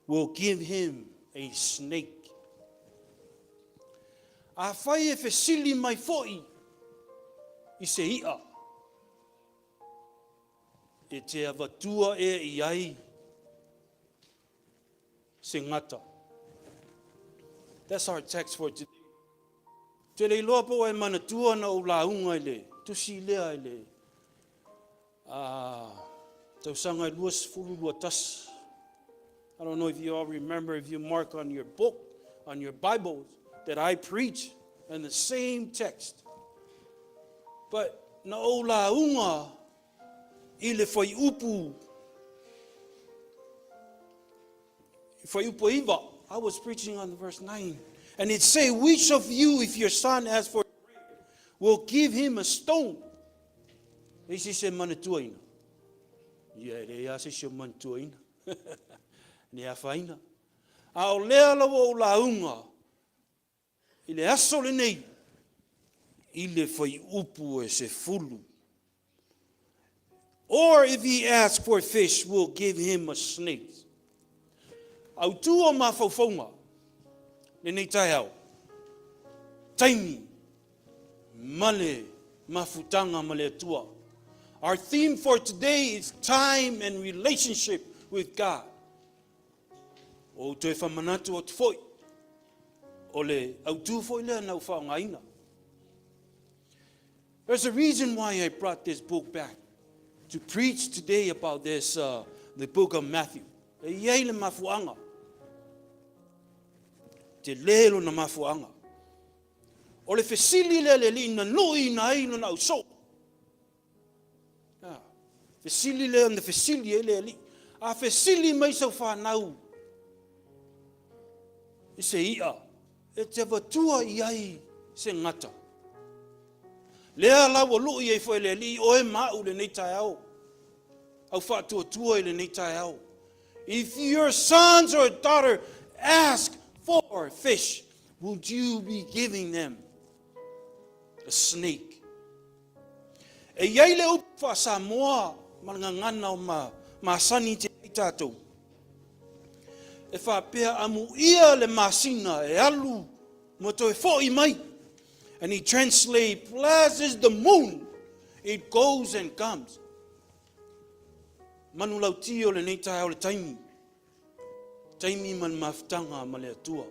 will give him a snake. Afai e fesili mai foi i se i'a, e te avatua ea i ai se gata? That's our text for today. Ou te le iloa po ua e manatua na ou lauga i le tusi lea i le tausaga e 2021. I don't know if you all remember, if you mark on your book, on your Bibles, that I preach in the same text. But na ou lauga i le fuaiupu fuaiupu 9. I was preaching on the verse 9. And it say, which of you, if your son asks for bread, will give him a stone? E se isi e manatuaina. Ia, e leai lava se isi o manatuaina. Ne afaina. A o lea la ua ou lauga i le aso lenei, i le fuaiupu e 10. Or if he asks for fish, will give him a snake. Autu o mafaufauga lenei taeao, taimi ma le mafutaga ma le Atua. Our theme for today is time and relationship with God. O toe faamanatu atu foi, o le autu foi lea na ou faaaogaina. There's a reason why I brought this book back to preach today about this, the book of Matthew. E i ai le mafuaaga. Tele lona mafuaaga. O le fesili lea le Alii na nuuina ai lona ausoo. Fesili lea na fesili ai le Alii. A fesili mai sau fanau i se i'a, e te avatua i ai se gata. Lea la ua lui ai foi le Alii oe ma au i lenei taeao. Au faatuatua i lenei taeao. If your sons or daughter ask for fish, would you be giving them a snake? E i ai le upu faa-Samoa ma le gagana o masani te ai tatou. E faapea amuia le masina e alu ma toe foi mai. And he translate, blessed is the moon, it goes and comes. Manulauti o lenei taeao le taimi. Taimi ma le mafutaga ma le Atua.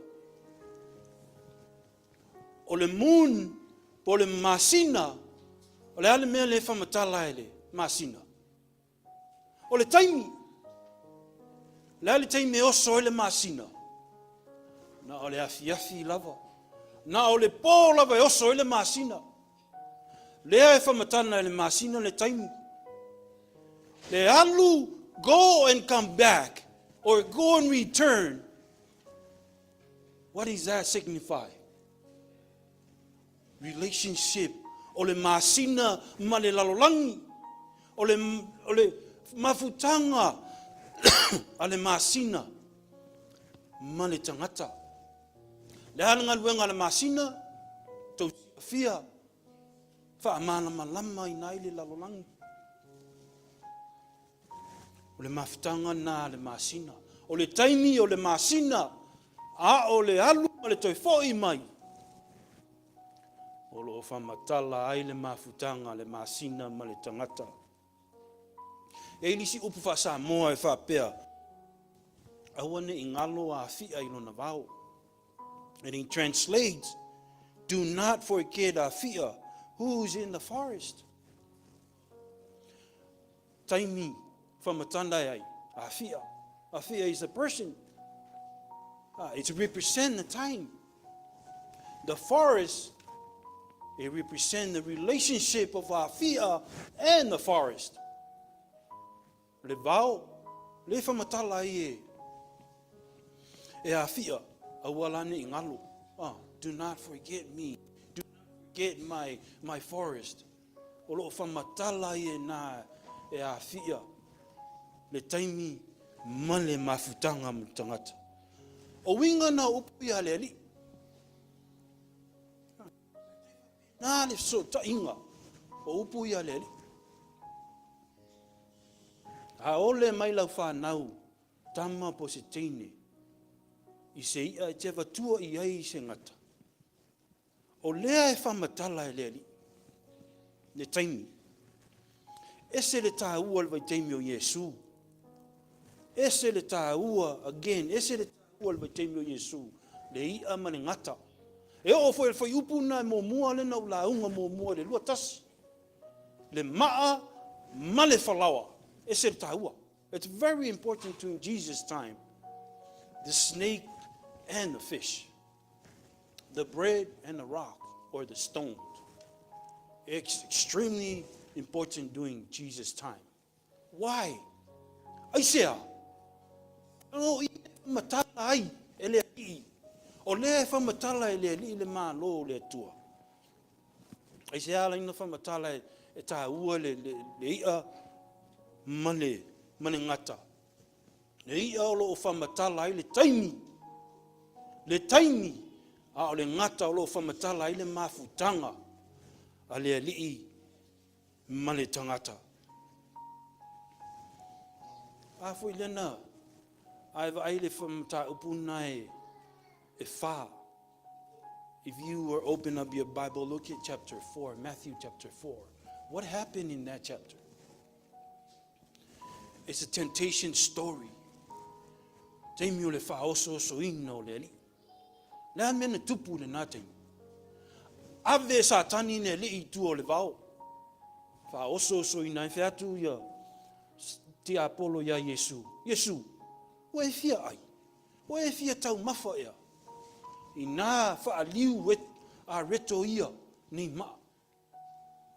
O le moon, po o le masina, o le a le mea lea e faamatala e le masina? O le taimi. O le a le taimi e oso ai le masina? Na o le afiafi lava. Na o le pō lava e oso ai le masina. Lea e faamatala e le masina le taimi. Le alu, go and come back, or go and return. What does that signify? Relationship. O le masina ma le lalolagi. O le mafutaga a le masina ma le tagata. Le a le galuega a le masina, tou silafia, faamalamalama ina ai le lalolagi. O le mafutaga lena a le masina. O le taimi o le masina, a o le alu ma le toe foi mai, o lo o faamatala ai le mafutaga a le masina ma le tagata. E i ai le isi upu faa-Samoa e faapea, Aua ne i galo Afia i lona vao. And he translates, Do not forget Afia, who's in the forest. Taimi whamatanda ai, Afia. Afia is a person. It's represent the time. The forest, it represent the relationship of Afia and the forest. Le vao, le whamatala ai e, e Afia, aua la ne i ngalo. Do not forget me. Do not forget my, my forest. O loo whamatala ai e nā e Afia le taimi ma le mafutanga mo le tangata. O uiga na o upu ia le alii. Nā le fesootaiga o upu ia le alii. Aole mai lau whanau, tama po se teine, i se ia e te avatua i ai i se gata. O lea e faamatala e le Alii le taimi. Ese le taua o le vaitaimi o Iesu. Ese le taua, again, ese le taua o le vaitaimi o Iesu, le i'a ma le gata. E oo foi i le fuaiupu lena e muamua lea na ou lauga muamua i le 21, le maa ma le falaoa. Ese le taua. It's very important to Jesus time, the snake and the fish. The bread and the rock or the stone. It's extremely important during Jesus time. Why? Aisea? O i matala ai e le alii. O lea e whamatala e le alii le malo o le Atua. Aisea la ina whamatala e, e tāua le, le, le ia ma le, ma le ngata. Le i'a o lo o whamatala ai le taimi, le taimi, a o le gata o lo o whamatala ai le mafutanga a le alii ma le tangata. A foi lena, a e vaai le mataupu na e, e wha. If you were open up your Bible, look at chapter 4, Matthew chapter 4. What happened in that chapter? It's a temptation story. Taimi o le faaosoosoina o le Alii. Le a mea na tupu i lenā taimi? Ave e Satani le Alii i tua o le vao. Faaosoosoina ai fai atu ia tiapolo iā Iesu. Iesu, ua e fia ai? Ua e fia taumafa ea? Inā faaliu a reto ia nei maa.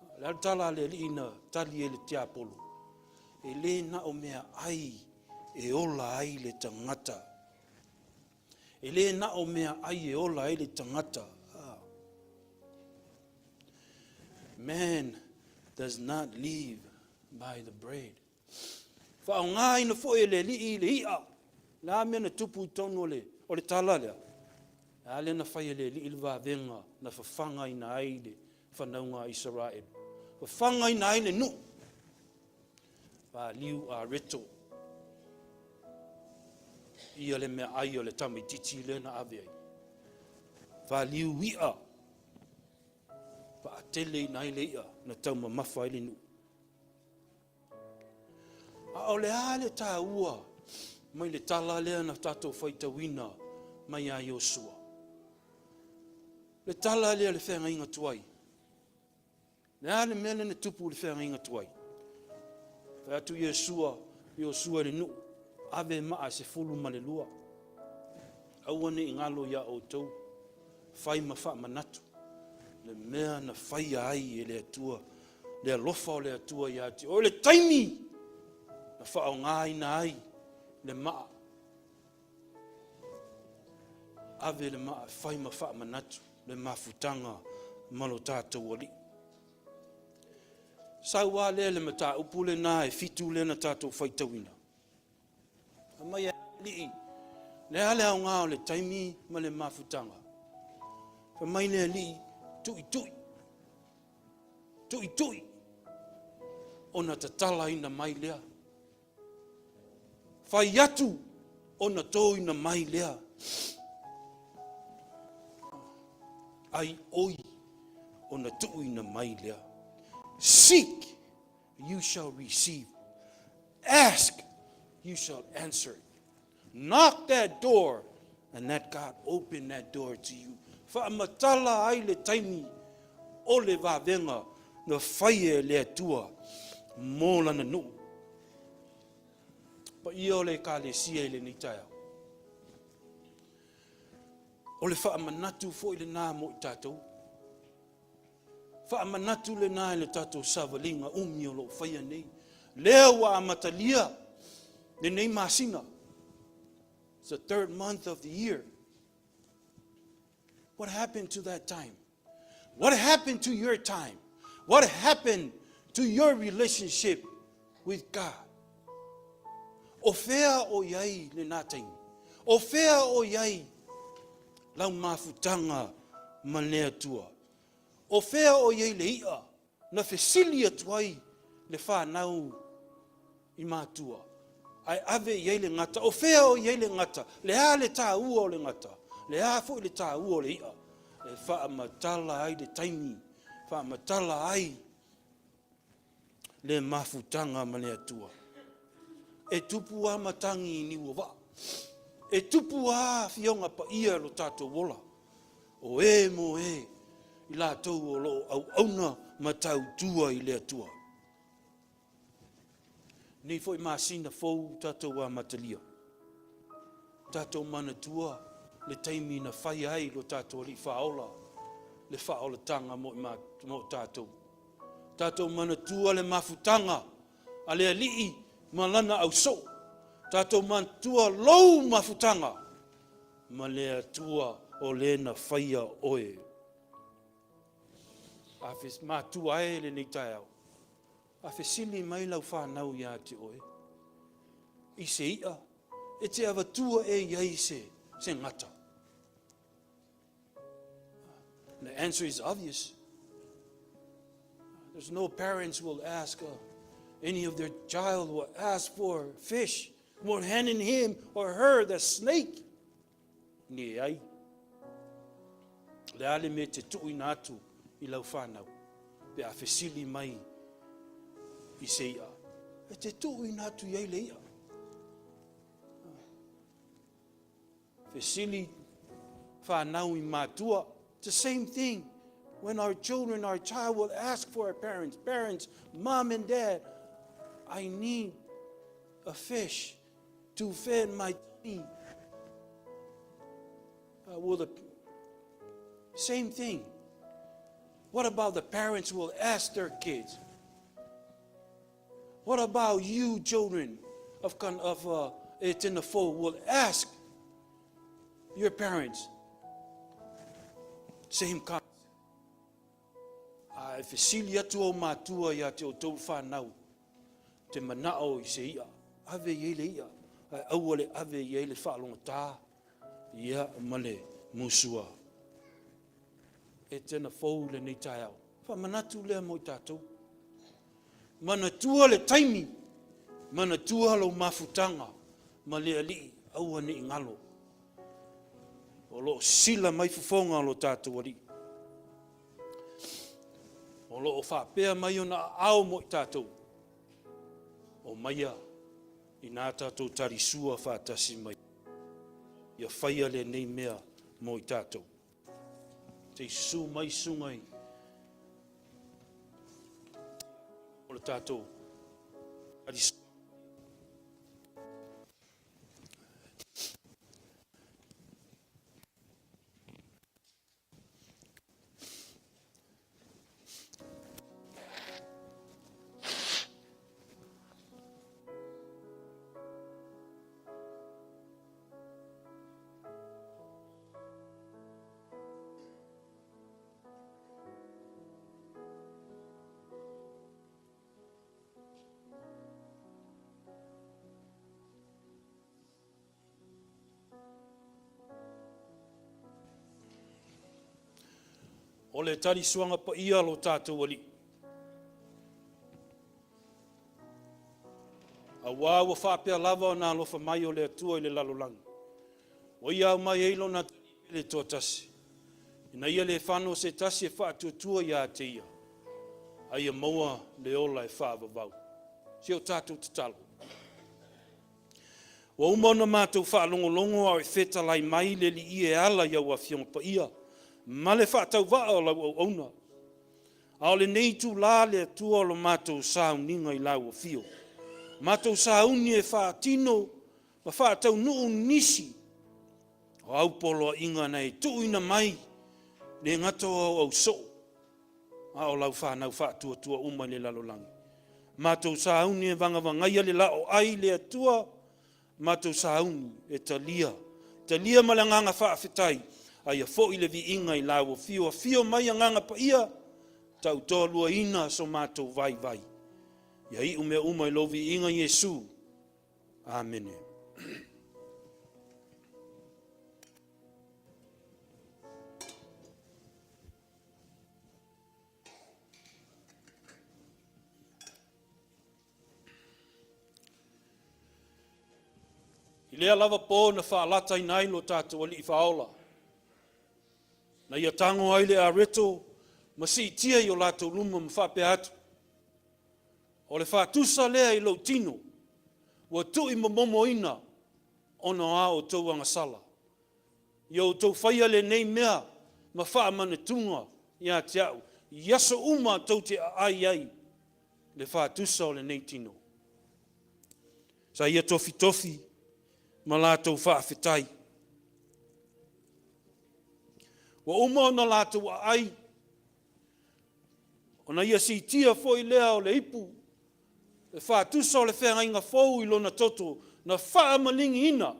O le a le tala a le alii na tali ai le tiapolo? E lē na o mea ai e ola ai le tangata. E lē na o mea ai e ola ai le tangata. Ah. Man does not live by the bread. Faaaogaina foi e le alii le i'a. Le a mea na tupu i totonu o le, o le tala lea? Le a lea na fai e le alii le vavega na fafagaina ai le whanauga a Isaraelu. Fafagaina ai le nuu. Pāliu a reto. Ia le mea ai o le tamaitiiti lea na ave ai. Pāliu i'a. Paateleina ai le i'a na taumamafa ai le nuu. A o le a le taua mai le tala lea na tatou faitauina mai ia Iosua? Le tala lea o le feagaiga tuai. Le a le mea lea na tupu i le feagaiga tuai? Fai atu Iosua, Iosua i le nuu, ave maa e 12. Aua ne i galo iā outou, fai ma faamanatu le mea na faia ai e le Atua, le alofa o le Atua ia te oe, le taimi na faaaogaina ai le maa. Ave le maa fai ma faamanatu le mafutaga ma lo tatou Alii. Sau lava lea le mataupu lena e fitu lea na tatou faitauina. Aumai e alii, le a le aoga o le taimi ma le mafutaga. Fai mai le alii, tuitui, tuitui, ona tatalaina mai lea. Fai atu, ona toina mai lea. Ai oi, ona tuuina mai lea. Seek, you shall receive. Ask, you shall answer. Knock that door and let God open that door to you. Faamatala ai le taimi o le vavega na faia e le Atua mo lana nuu. Paia o le Ekalesia i lenei taeao. O le faamanatu foi lena mo i tatou. Faamanatu lena i le tatou savaliga umi o lo o faia nei. Lea ua amatalia lenei masina. It's the third month of the year. What happened to that time? What happened to your time? What happened to your relationship with God? O fea o i ai lena taimi? O fea o i ai lau mafutaga ma le Atua? O fea o i ai le i'a na fesili atu ai le fanau i matua, ae ave i ai le gata? O fea o i ai le gata? Le a le taua o le gata? Le a foi le taua o le i'a? E faamatala ai le taimi, faamatala ai le mafutaga ma le Atua. E tupu a matagi i niu o vaa. E tupu a afioga paia i lo tatou ola. O e mo e, i latou o lo o auauna ma tautua i le Atua. Nei foi masina fou tatou amatalia. Tatou manatua le taimi na fai ai lo tatou Alii Faaola le faaolataga mo i tatou. Tatou manatua le mafutaga a le Alii ma lana ausoo. Tatou manatua lou mafutaga ma le Atua o le na faia oe. A matua e lenei taeao, a fesili mai lau fanau ia te oe i se i'a, e te avatua e i ai se gata? The answer is obvious. There's no parents will ask any of their child will ask for fish, won't hand in him or her the snake. Leai. Le a le mea e te tuuina atu i lau whanau, pe a fesili mai i se i'a. E te tuuina atu i ai le i'a. Fesili whanau i matua. It's the same thing when our children, our child will ask for our parents. Parents, mom and dad, I need a fish to feed my tummy. Will the same thing. What about the parents who will ask their kids? What about you, children of it's in the fold, will ask your parents? Same concept. A e fesili atu ou matua ia te outou whanau, te manao i se ia, ave i ai le ia, ae aua le ave i ai le whaalongata, ia ma le musua. E tena fou lenei taeao. Faamanatu lea mo i tatou. Manatua le taimi, manatua lou mafutaga ma le Alii, aua ne i galo. O lo o sila mai fofoga o lo tatou Alii. O lo o faapea mai ona aao mo i tatou. Omaia inā tatou talisua faatasi mai. Ia faia lenei mea mo i tatou. Se i susu mai susuga i o le tatou talisua. O le talisuaga paia lo tatou Alii. Auā ua faapea lava ona alofa mai o le Atua i le lalolagi, ua ia aumai ai lona Alii pele toatasi, ina ia le fano se tasi e faatuatua ia te ia, a ia maua le ola e faavavau. Si o tatou tatalo. Ua uma ona matou faalogologo a o e fetalai mai le Alii e ala i au Afioga Paia ma le faatauvaa o lau auauna. A o lenei itulā le Atua o lo matou sauniga i lau afio, matou sauni e faatino ma faataunuu nisi o au poloaiga na e tuuina mai, le gata o au ausoo, a o lau fanau faatuatua uma i le lalolagi. Matou sauni e vagavagaia le laoai le Atua, matou sauni e talia, talia ma le agaga faafetai, a ia foi le viiga i lau afio, afio mai Agaga Paia, tautoaluaina so matou vaivai. Ia iu mea uma i lou viiga Iesu. Amene. I lea lava po na faalataina ai lo tatou Alii Faaola, na ia tago ai le areto ma siitia i o latou luma ma faapea atu, O le faatusa lea i lou tino, ua tuuimomomoina ona o a outou agasala. Ia outou faia lenei mea ma faamanatuga ia te au, i aso uma tou te aai ai le faatusa o lenei tino. Sa ia tofitofi ma latou faafetai. Ua uma ona latou aai, ona ia siitia foi lea o le ipu, le faatusa o le feagaiga fou i lona toto na faamaligiina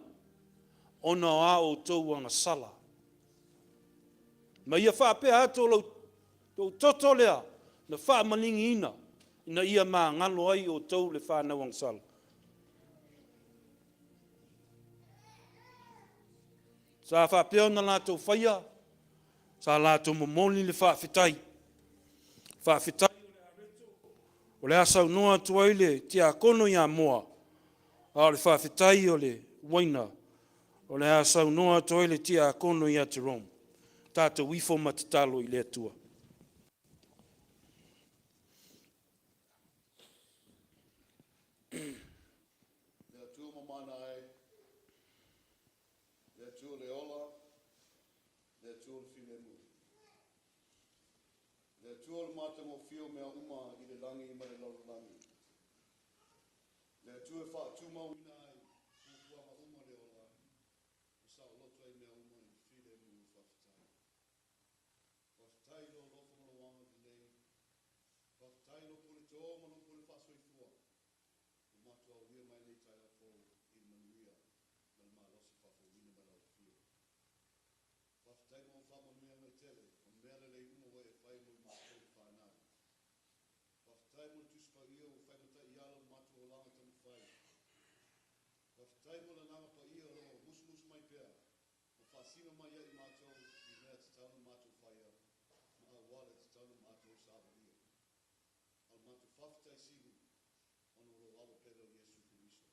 ona o a outou agasala. Ma ia faapea atu o lou toto lea na faamaligiina ina ia magalo ai outou le fanau agasala. Sa faapea ona latou faia, sa latou momoli le faafetai. Faafetai o le a saunoa atu ai le tiakono ia Moa, a o le faafetai o le uaina o le a saunoa atu ai le tiakono ia Jerome. Tatou ifo ma tatalo i le Atua. Le Atua mamana e, le Atua le ola, le Atua le filemu. Le Atua o le matagofie o mea uma i le lagi ma le lalolagi. Le Atua e faatumauina ai fuafuaga uma le ola ma saoloto ai mea uma i le filemu faafetai. Faafetai i lou alofa ma lou agalelei. Faafetai i lou puleto ma lou pule faasoifua ua matou aulia mai lenei taeao fou i le manuia ma le malosi faafouina mai lau Afio. Faafetai mo faamanuiaga e tele o mea lelei uma ua e fai mo i matou le fanau. Faafetai mo le Tusi Paia ua fai ma taiala o le matou olaga taumafai. Faafetai mo le Agaga Paia o lo o musumusu mai pea ma faasino mai ia i matou i mea e tatau ona matou faia ma auala e tatau ona matou savalia. A o le matou faafetai sili ona o lou Alo pele o Iesu Keriso,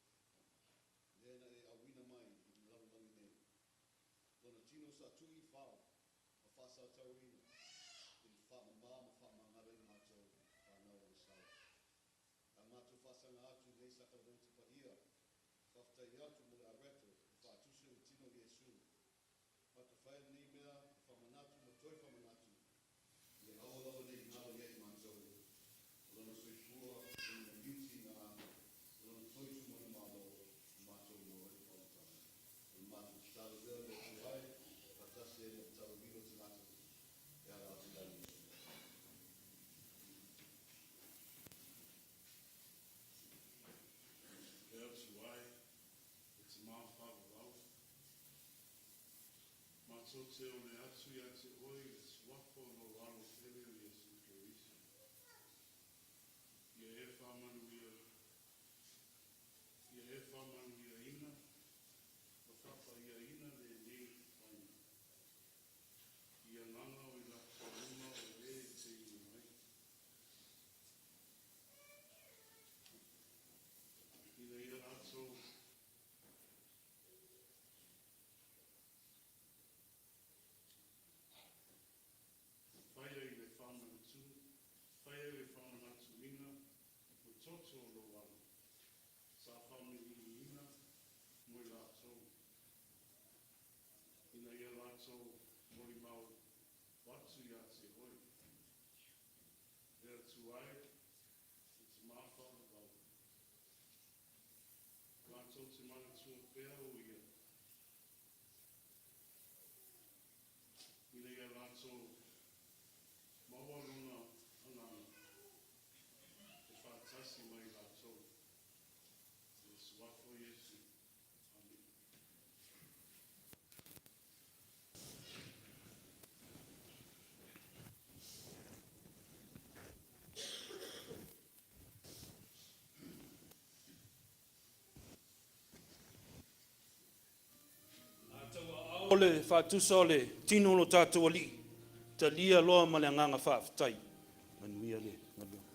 lea na e auina mai i le lalolagi nei, Lona tino sa tuu i fao ma faasaatauina i le faamama ma faamagalo ai matou fanau agasala. A matou faasaga atu i lenei sakaramente paia, faafetai atu mo le areto e faatusa i le tino o Iesu. Matou faia lenei mea e faamanatu ma toe faamanatu, ia aua lava ne i galo ia i matou, o Lona soifua, Lona maliu tiga, ma Lona toe tu manumalo, ua matou maua ai le faaolataga. O le matou tatalo lea le Atua e, faatasi ai ma le taualili o tagata e ala atu i la Iesu. Le Atua e, e Tama faavavau, matou te ole atu ia te Oe i le Suafa o Lou Alo pele o Iesu Keriso. Ia e faamanuia, ia e faamanuiaina ma faapaiaina lenei uaina, i agaga o i latou uma o e e te inu ai. Ina ia latou faia i le faamanatu, faia i le faamanatuina o le toto latou molimau atu ia te oe. Le Atua e, e te mafavavau. Latou te manatua pea o ia, ina ia latou maua lona agaga e faatasi ma i latou. I le suafa o Iesu. Amene. O le faatusa o le tino o lo tatou Alii, talia loa ma le agaga faafetai. Manuia le galuega.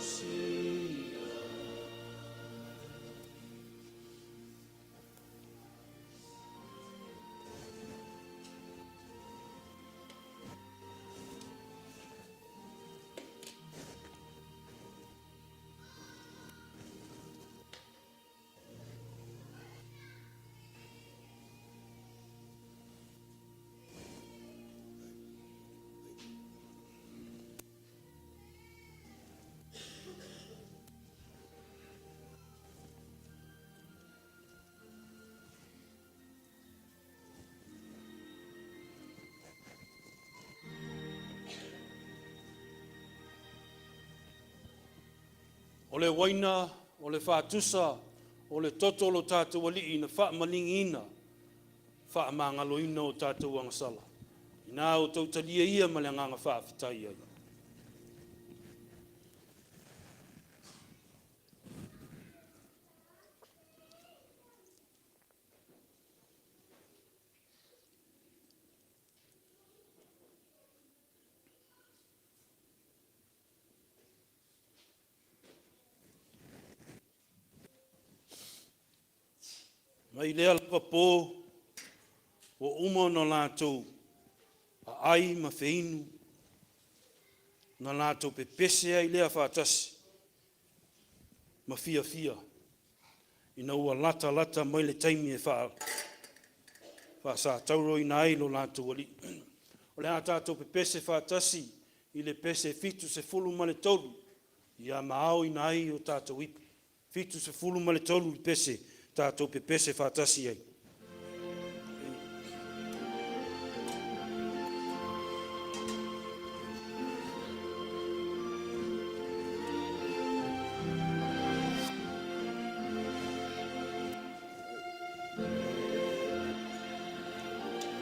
Mesia. O le uaina o le faatusa o le toto o lo tatou Alii na faamaligiina, faamagaloina o tatou agasala. Inā outou talia ia ma le agaga faafetai ai. Mai lea lava po ua uma ona latou aai ma feinu, ona latou pepese ai lea faatasi ma fiafia ina ua latalata mai le taimi e faasatauroina ai lo latou Alii. O le a tatou pepese faatasi i le pese 73 ia ma aoina ai o tatou ipu. 73 le pese tatou pepese faatasi ai.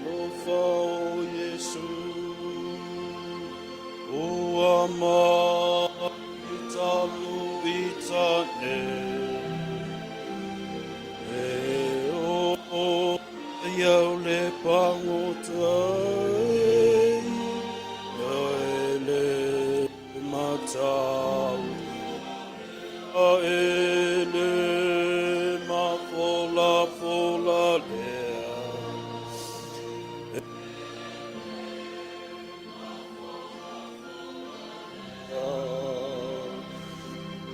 Alofa o Iesu ua mai talu i tane e o iau le pagota e le matau a e le mafolafola lea.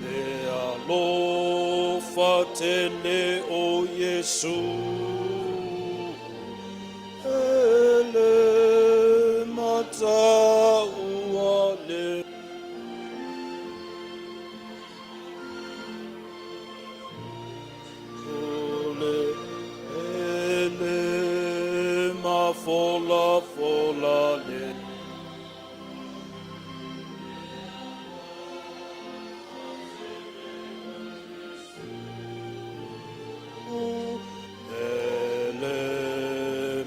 Le alofa tele o Iesu e le mataua le ole e le mafolafola le. E le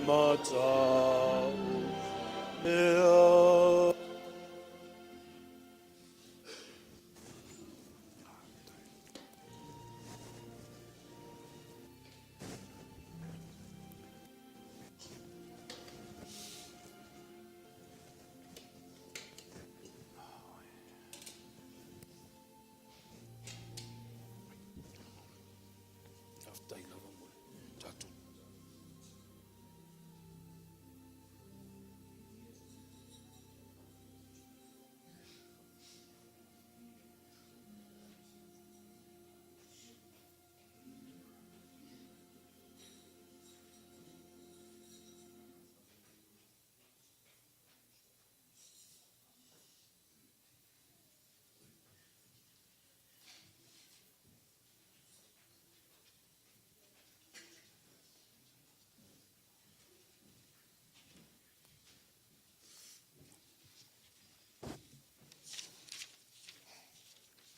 matau lea. Faafetai lava mo le tatou.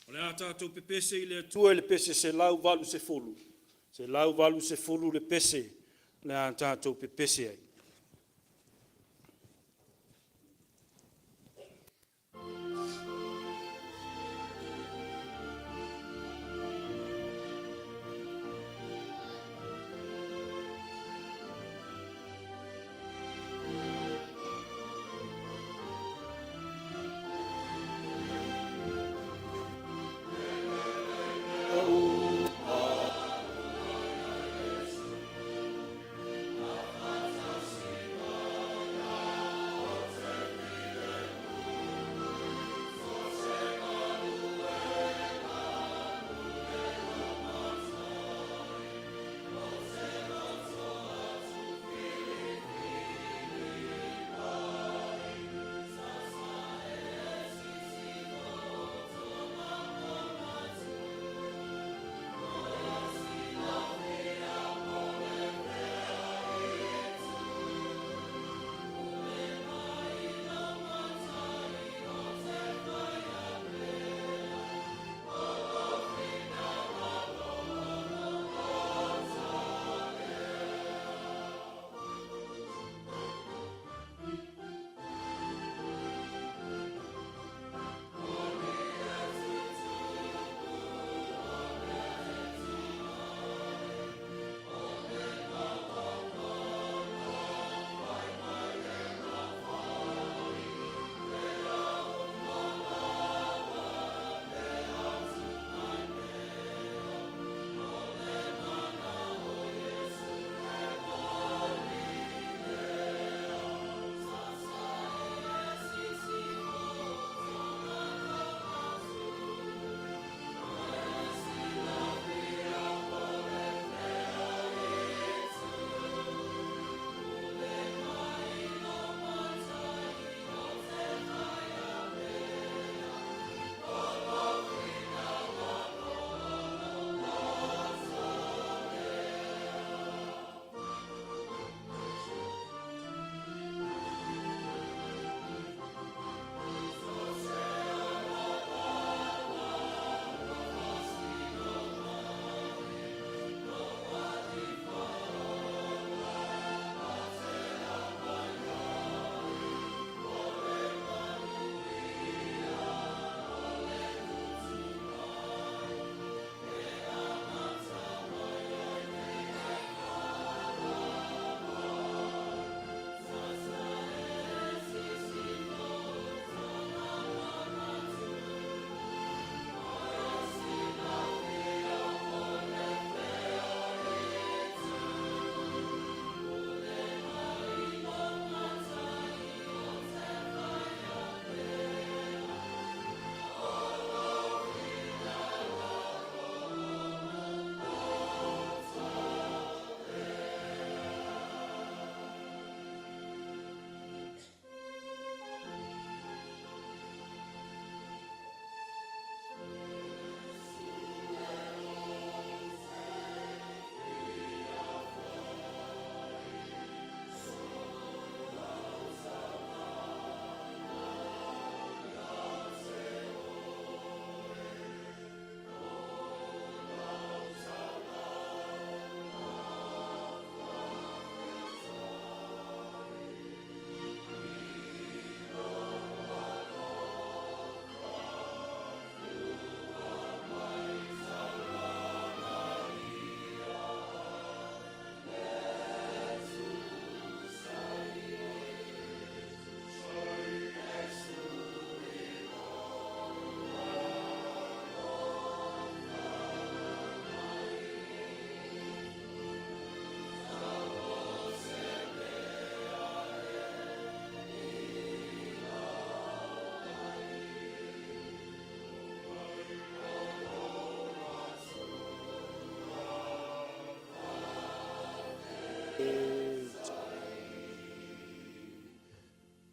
O le a tatou pepese i le Atua i le pese 180, 180 le pese o le a tatou pepese ai.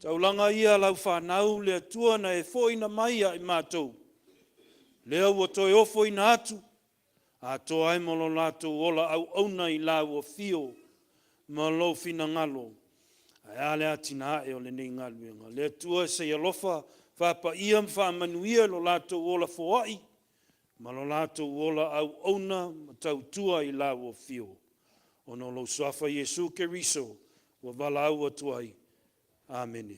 Taulaga ia a lau fanau le Atua na e fo'ina mai ia i matou, lea ua toe ofoina atu, atoa ai ma lo latou ola auauna i lau afio ma lou finagalo, ae a le atinae o lenei galuega. Le Atua se i alofa faapaia ma faamanuia i lo latou ola foai ma lo latou ola auauna ma tautua i lau afio. Ona o lou Suafa Iesu Keriso ua valaau atu ai. Amene.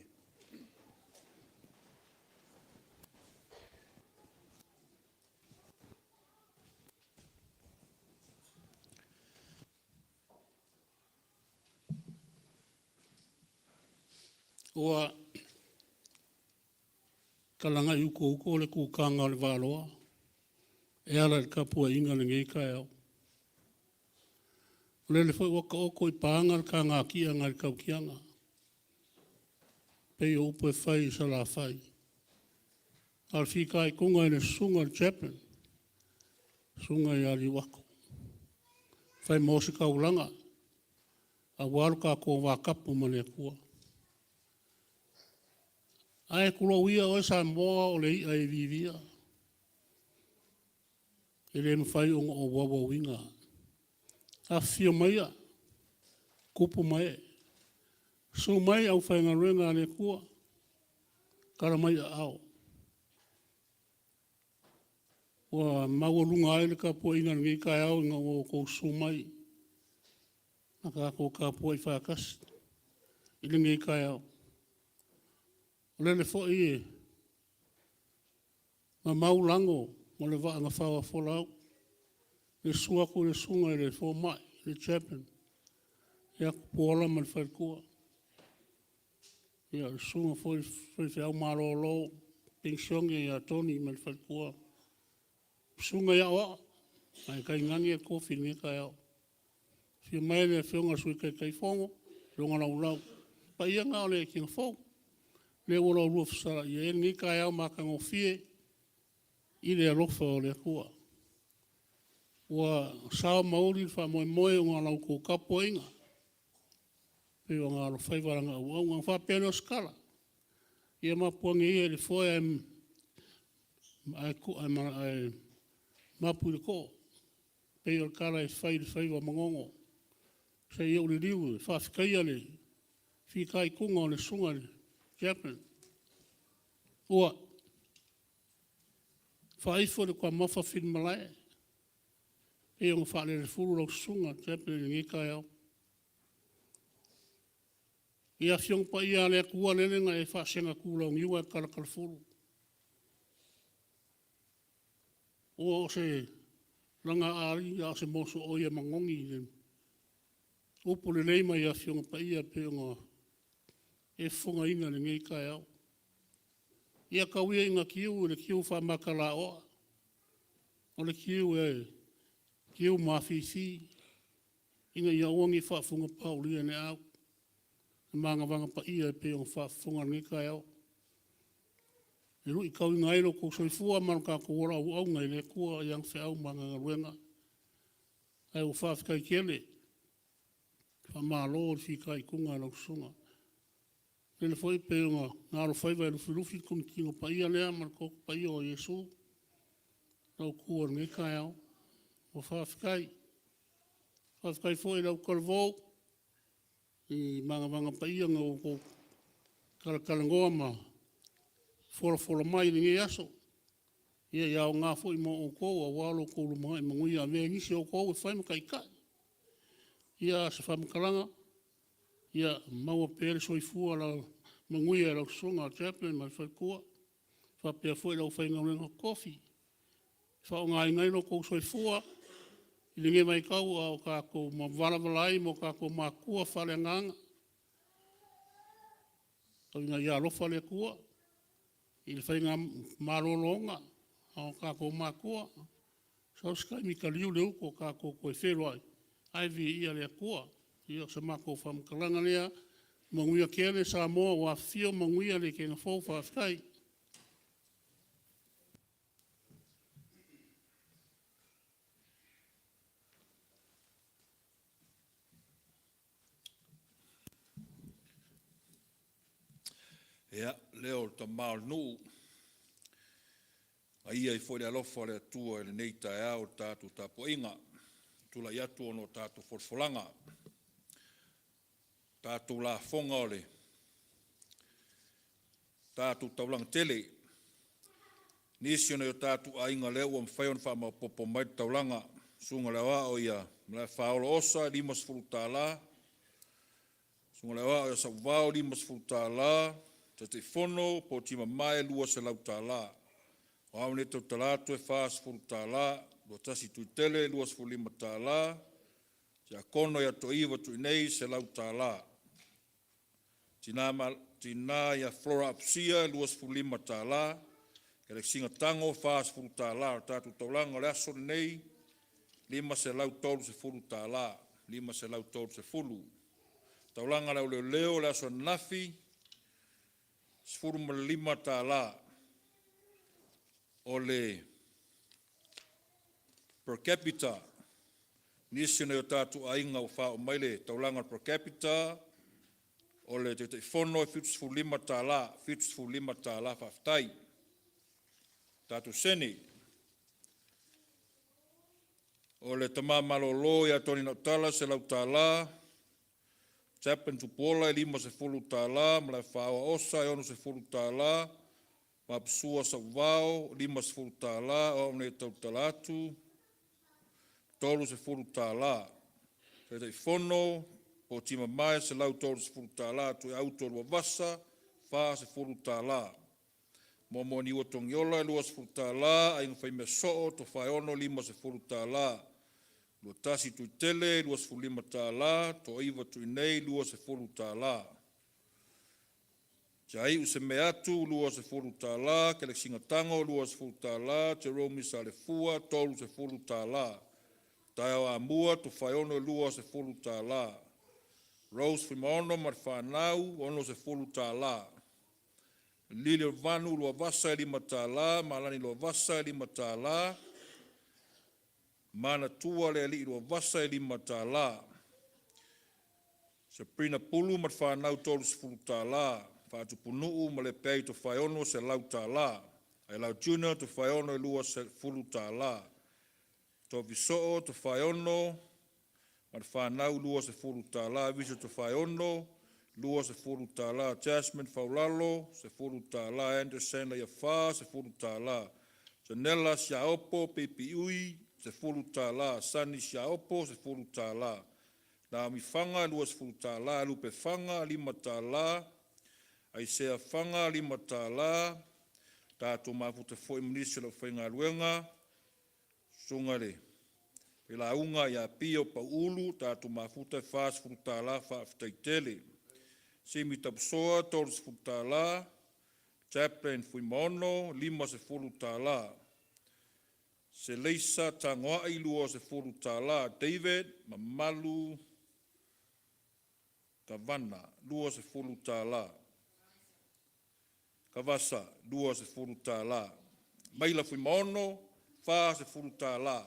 Ua talagai utouto le kutaga o le Valoa e ala i le tapuaiga i lenei taeao. O lele foi ua taoto i paga le tagatia nai le tautiaga pei o upu e fai i Salafai. A o le fitaituga i le Susuga i le Chaplain, le Susuga ia Liuato e fai ma ositaulaga aua lo tatou va tapu ma le Atua. Ae tulou ia oe Samoa o le i'a e viivia, e le mafai ona ou auauina. Afifio maia tupu ma ee, susu mai le aufaigaluega a le Atua, tala mai aao, ua maualuga ai le tapuaiga i lenei taeao ina ua outou susu mai ma tatou tapuai faatasi i lenei taeao. O lele foi e mamao lago o le vaa na faoafolau i le susu atu i le Susuga i le Fomai le Chaplain ia Tupuola ma le faletua, le susuga foi i le faifeau malolo penisione ia Tony ma le faletua, le susuga i aoao, ae tainane le tofi i lenei taeao. Afio mai le Afioga i le Sui Taitaifono ma lona laulau. O paia na o le Ekena fou lea ua la ulua fesalai i ai lenei taeao matagofie i le alofa o le Atua. Ua sao ma uli le faamoemoe ona o la outou tapuaiga e pei ona alofaiva lana auauna. Ona faapea lea o se tala, ia mapu ane ia i le foe ae mapu i le too, pei o le tala e fai i le faiva o Manono. Se i ou liliu e faafetaia le fitaituga o le Susuga i le Chaplain ua faaifo i le tuamafa filimalalae pei ona faalelefulu lau Susuga Chaplain i lenei taeao. I Afioga Paia a le Atua lele na e faasegatulauniu ae talatalafulu, ua o se lagaali a o se mosooi a manogi le upu lelei mai Afioga Paia pei ona e fofogaina i lenei taeao. Ia tau ia ina tiu i le tiu faamatalaoa, o le tiu e tiu mafifi ina ia aua ne i faafugapaaulia e ni aau le magavaga paia e pei ona faafofoga i lenei taeao e luitauina ai lo outou soifua ma lo tatou ola auauna i le Atua i ana feau ma ana galuega. Ae ua faafetai tele, faamalo le fitaituga i lau susuga. O lele foi pei ona na alofaiva e lufilufi le togafitiga paia lea ma le Toto Paia o Iesu i lenei taeao. Ua faafetai. Faafetai foi i le autalavou i magavaga paia na outou talatalanoa ma folafola mai i lenei aso, ia aoga foi mo outou aua lo outou lumanai manuia e avea ai nisi o outou e fai ma taitai. Ia, a o se faamatalaga, ia maua pea le soifua manuia i lau Susuga Chaplain ma le faletua, faapea foi le aufaigaluega totofi e faaaogaina ai lo outou soifua i lenei vaitau a o tatou valavala ai ma o tatou matua faaleagaga. Tau ina ia alofa le Atua i le faiga malologa a o tatou matua, sau se taimi taliu le utu tatou toe feiloai, ae viia le Atua. Ia o se matou faamatalaga lea, manuia tele Samoa ua afifio manuia le Ekena fou, faafetai. Ia, leo o le tama o le nuu, aia ai foi le alofa o le Atua i lenei taeao i le tatou tapuaiga. Tulai atu ona o tatou folafolaga, tatou lafoga o le tatou taulaga tele. Nisi o nai o tatou aiga o lea ua mafai ona faamaopoopo mai le taulaga, susuga i le Aoao ia Malaefaolo Osa, $50, susuga i le Aoao ia Sauvao - $50, Taitaifono Poti Mamae - $200. O au nei e tautala atu e $40, Luatasi Tuitele - $25, Tiakono ia Toiva Tuinei - $100, Tina ia Flora Afusia - $25, Alexina Tago - $40. O le tatou taulaga o le aso lenei, e $530, $530. Taulaga a le Au Leoleo i le aso ananafi, e $15 o le per capita. Nisi o nai o tatou aiga ua faaoo mai le taulaga per capita, o le Taitaifono e $75, $75. Faafetai. Tatou seni. O le tama malolo ia Tony Nautala e $100, Chaplin Tupuola e $50, Malaefaoa Osa e $60, Vapusua Sauvao e $50, o au nei e tautala atu e $30. Taitaifono Poti Mamae e $130, Tuiauto Luavasa e $40, Moamoa Niua Togiola e $20, Aiga Faimeasoo Tofaeono e $50, Luatasi Tuitele e $25, Toaiva Tuinei e $20, Tiaiu Semeatu $20, Kelesina Tago $20, Jerome Salefua e $30, Taeao Amua Tofaeono e $20, Rose Fuimaono ma le fanau e $60, Liliolevanu Luavasa e $5, Malani Luavasa e $5, Manatua Lealii Luavasa e $5, Saperina Pulu ma le fanau e $30, Faatupunuu Malepeai Tofaeono e $100, Ailao Junior Tofaeono e $20, Tofi Soo Tofaeono ma le fanau e $20, Visao Tofaeono e $20, Jasmine Faulalo e $10, Anderson Leiafa e $10, Zanella Siaopo Baby Ui e $10, Sonny Siaopo e $10, Naomi Faga e $20, Lupe Faga e $5, Aisea Faga e $5. Tatou mafuta foi ma nisi o le aufaigaluega, susuga i le Failauga ia Pio Pau Ulu, tatou mafuta e $40, faafetai tele. Simi Tapusoa $30, Chaplin Fuimaono $50, Seleisa Tagoai $20, David Mamalu Kavana $20, Kavasa $20, Maila Fuimaono $40.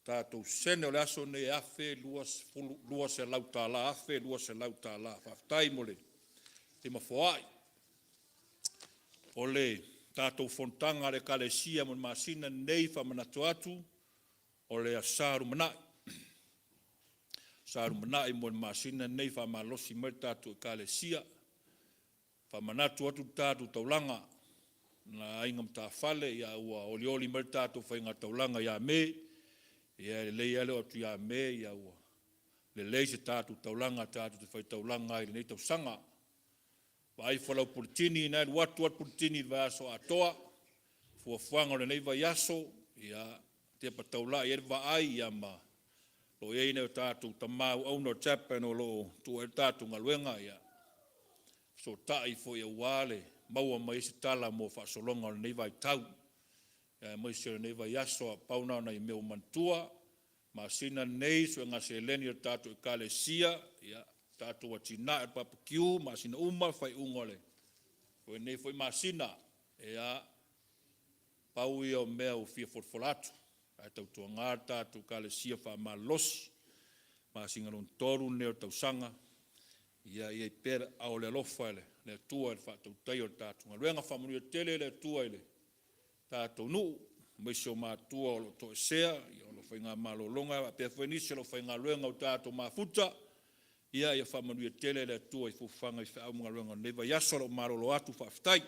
Tatou sene o le aso lenei e $1,200, $1,200. Faafetai mo le lima foai. O le tatou fonotaga a le Ekalesia mo le masina lenei e faamanatu atu, o le Aso Sa lumanai. Aso Sa lumanai mo le masina lenei, faamalolosi mai le tatou Ekalesia. Faamanatu atu le tatou taulaga le Aiga Matafale, ia ua olioli mai le tatou faigataulaga ia Me. Ia e lelei lava le oo atu ia Me ua lelei se tatou taulaga tatou te faitaulaga ai i lenei tausaga. Vaai ifo lau puletini, na e alu atu lava le puletini i le vaiaso atoa. O fuafuaga o lenei vaiaso, ia tepa taulai ai le vaai, ma o lo o i ai nai o tatou tama auauna o Chaplin o lo o tua i ai le tatou galuega, ia fesootai foi aua le maua mai ai se tala mo faasologa o lenei vaitau, aemaise o lenei vaiaso. Pau na o nai mea ua manatua. Masina nei suega seleni a le tatou Ekalesia, ia, tatou atinae o le BBQ masina uma, faaiuga o lenei foi masina. Ia, pau ia o mea ua fia folafola atu, ae tautuana le tatou Ekalesia faamalolosi, masina lona tolu lenei o le tausaga, ia i ai pea le aao o le alofa i le Le Atua i le faatautaia o le tatou galuega. Faamanuia tele le Atua i le tatou nuu, aemaise o matua o lo o toesea, ia, o lo o faiga malologa, faapea foi nisi o lo o faigaluega ua tatou mafuta. Ia faamanuia tele le Atua i fofaga i feau ma galuega o lenei vaiaso. O lou malolo atu, faafetai.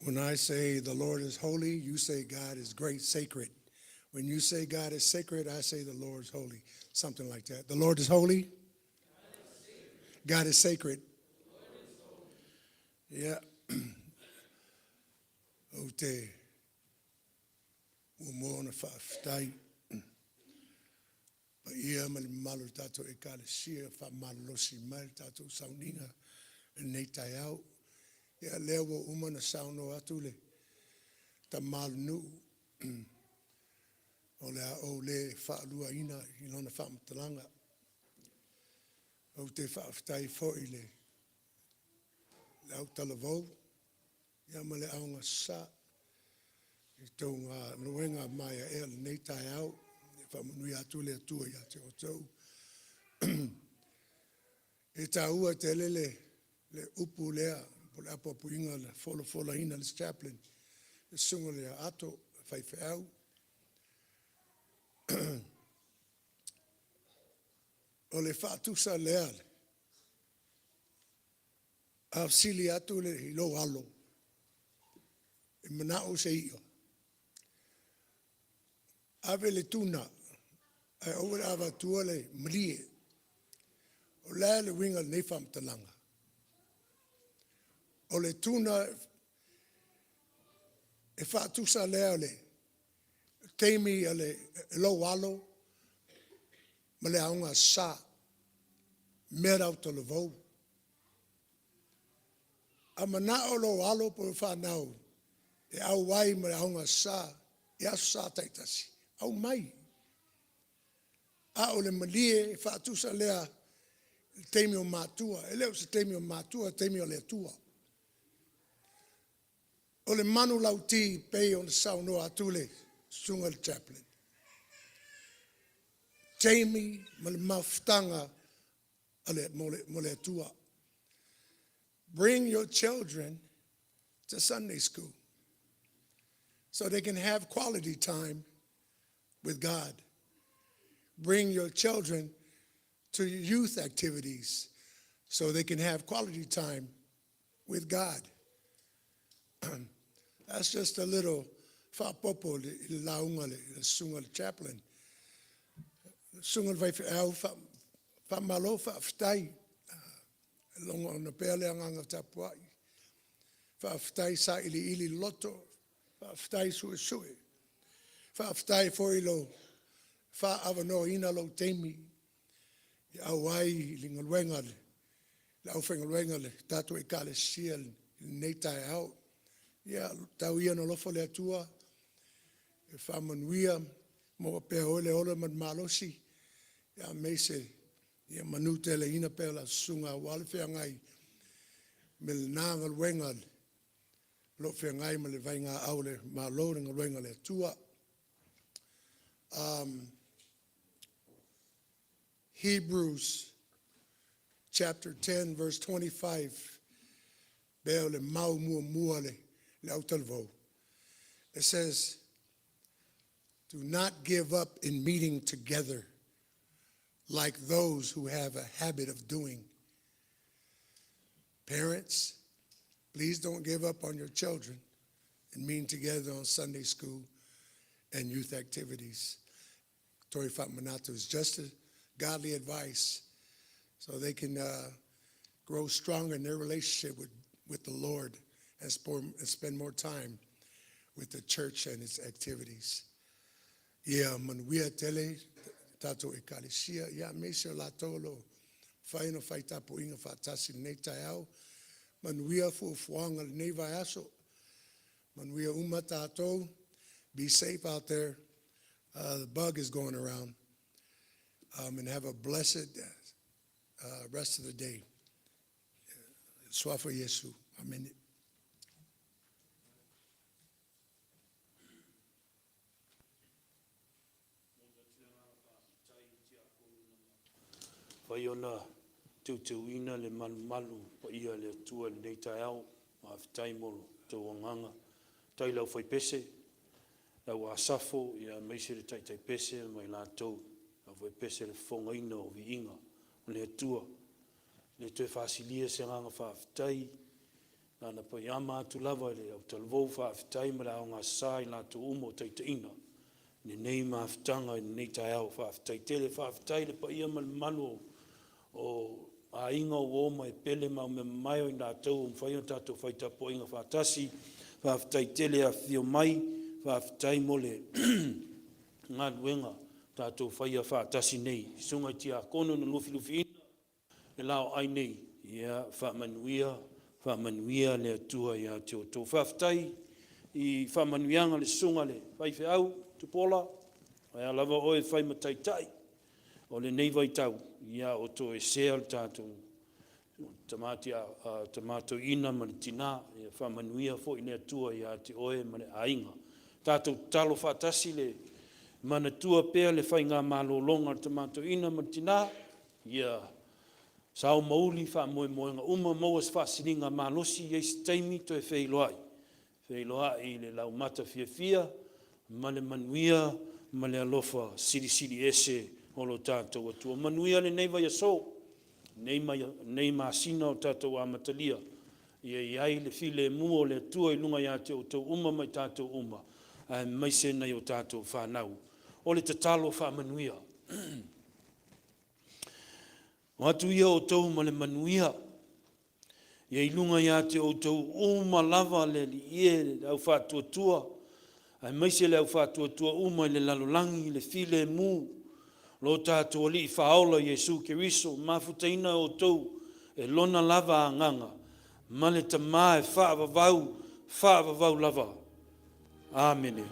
When I say the Lord is holy, you say God is great, sacred. When you say God is sacred, I say the Lord is holy. Something like that. The Lord is holy. God is sacred. Yeah. Ou te muamua ona faafetai paia ma le mamalu o le tatou ekalesia faamalolosi mai le tatou sauniga i lenei taeao. Ia lea ua uma ona saunoa atu le tama o le nuu o le a ou le faaluaina i lona faamatalaga. Ou te faafetai foi i le le autalavou ia ma le aoga sa i tou galuega maeaea i lenei taeao. E faamanuia atu le Atua ia te outou. E taua tele le upu lea po o le apoapoaiga na folafolaina e le chaplain, le susuga ia Ato le faifeau. O le faatusa lea, a fesili atu le, i lou alo, e manao i se i'a, ave le tuna ae aua le avatua le malie. O le a le uiga o lenei faamatalaga? O le tuna e faatusa lea o le taimi o le lou alo ma le aoga sa, mea autalavou. A manao lou alo po o fanau e auai ma le aoga sa i aso sa taitasi, aumai. A o le malie e faatusa lea i le taimi o matua. E le o se taimi o matua, o le taimi o le Atua. O le manulauti pei ona saunoa atu le susuga i le chaplain, taimi ma le mafutaga a le, mo le Atua. Bring your children to Sunday school so they can have quality time with God. Bring your children to youth activities so they can have quality time with God. That's just a little faapopo i le lauga le susuga le chaplain. Susuga le faifeau faamalo faafetai. Lagona pea le agaga tapuai. Faafetai sailiili loto, faafetai suesue. Faafetai foi lou faaavanoaina lou taimi i auai i le galuega le aufaigaluega le tatou ekalesia i lenei taeao. Ia tau ia ina alofa le Atua e faamanuia, maua pea e oe le ola ma le malosi, aemaise ia manuteleina pea lau susuga aua le feagai me lena galuega o lo o feagai ma le vaegaau a le Malo i le galuega a le Atua. Hebrews chapter 10 verse 25 pea o le mau muamua le autalavou. It says, "Do not give up in meeting together like those who have a habit of doing." Parents, please don't give up on your children and meeting together on Sunday school and youth activities. Tori Fatmanato is just a godly advice so they can grow stronger in their relationship with the Lord and spend more time with the church and its activities. Ia manuia tele tatou ekalesia, ia aemaise o latou o lo o mafai ona fai tapuaiga faatasi i lenei taeao. Manuia fuafuaga o lenei vaiaso. Manuia uma tatou. Be safe out there. The bug is going around. And have a blessed rest of the day. Suafa Iesu. Amen. Mafai ona teuteuina le malumalu paia le Atua i lenei taeao. Faafetai mo lo outou agaga. Faafetai i le aufaipese, le au Asafo aemaise le taitai pese ma i latou, le aufaipese i le fofogaina o viiga o le Atua. E le toe faasilia se agaga faafetai, na ona paiama atu lava i le autalavou, faafetai ma le aogasa i latou uma o taitaiina lenei mafutaga i lenei taeao. Faafetai tele. Faafetai i le paia ma le mamalu o aiga, o uo ma e pele ma aumeamamae o i latou ua mafai ona tatou fai tapuaiga faatasi. Faafetai tele afifio mai, faafetai mo le galuega tatou faia faatasi nei. Susuga i Tiakono na lufilufiina le laoai nei, ia faamanuia, faamanuia le Atua ia te outou. Faafetai i faamanuiaga i le susuga i le faifeau Tupuola, ae a lava oe e fai ma taitai o lenei vaitau, ia o toesea le tatou tama toeaina ma le tina. Ia faamanuia foi le Atua ia te oe ma le aiga. Tatou tatalo faatasi le manatua pea le faigamalologa a le tama toeaina ma le tina, ia sao ma uli faamoemoega uma, maua se faasiligamalosi, i ai se taimi toe feiloai, feiloai i le laumata fiafia ma le manuia ma le alofa silisili ese o lo tatou Atua. Manuia lenei vaiaso, lenei masina o tatou amatalia, ia i ai le filemu o le Atua i luga ia te outou uma ma i tatou uma, aemaise nai o tatou fanau. O le tatalo faamanuia. O atu ia outou ma le manuia, ia i luga ia te outou uma lava le Alii e, le au faatuatua, aemaise le au faatuatua uma i le lalolagi, le filemu, lo tatou Alii Faaola Iesu Keriso, mafutaina outou e Lona lava Agaga ma le Tama e faavavau, faavavau lava. Amene.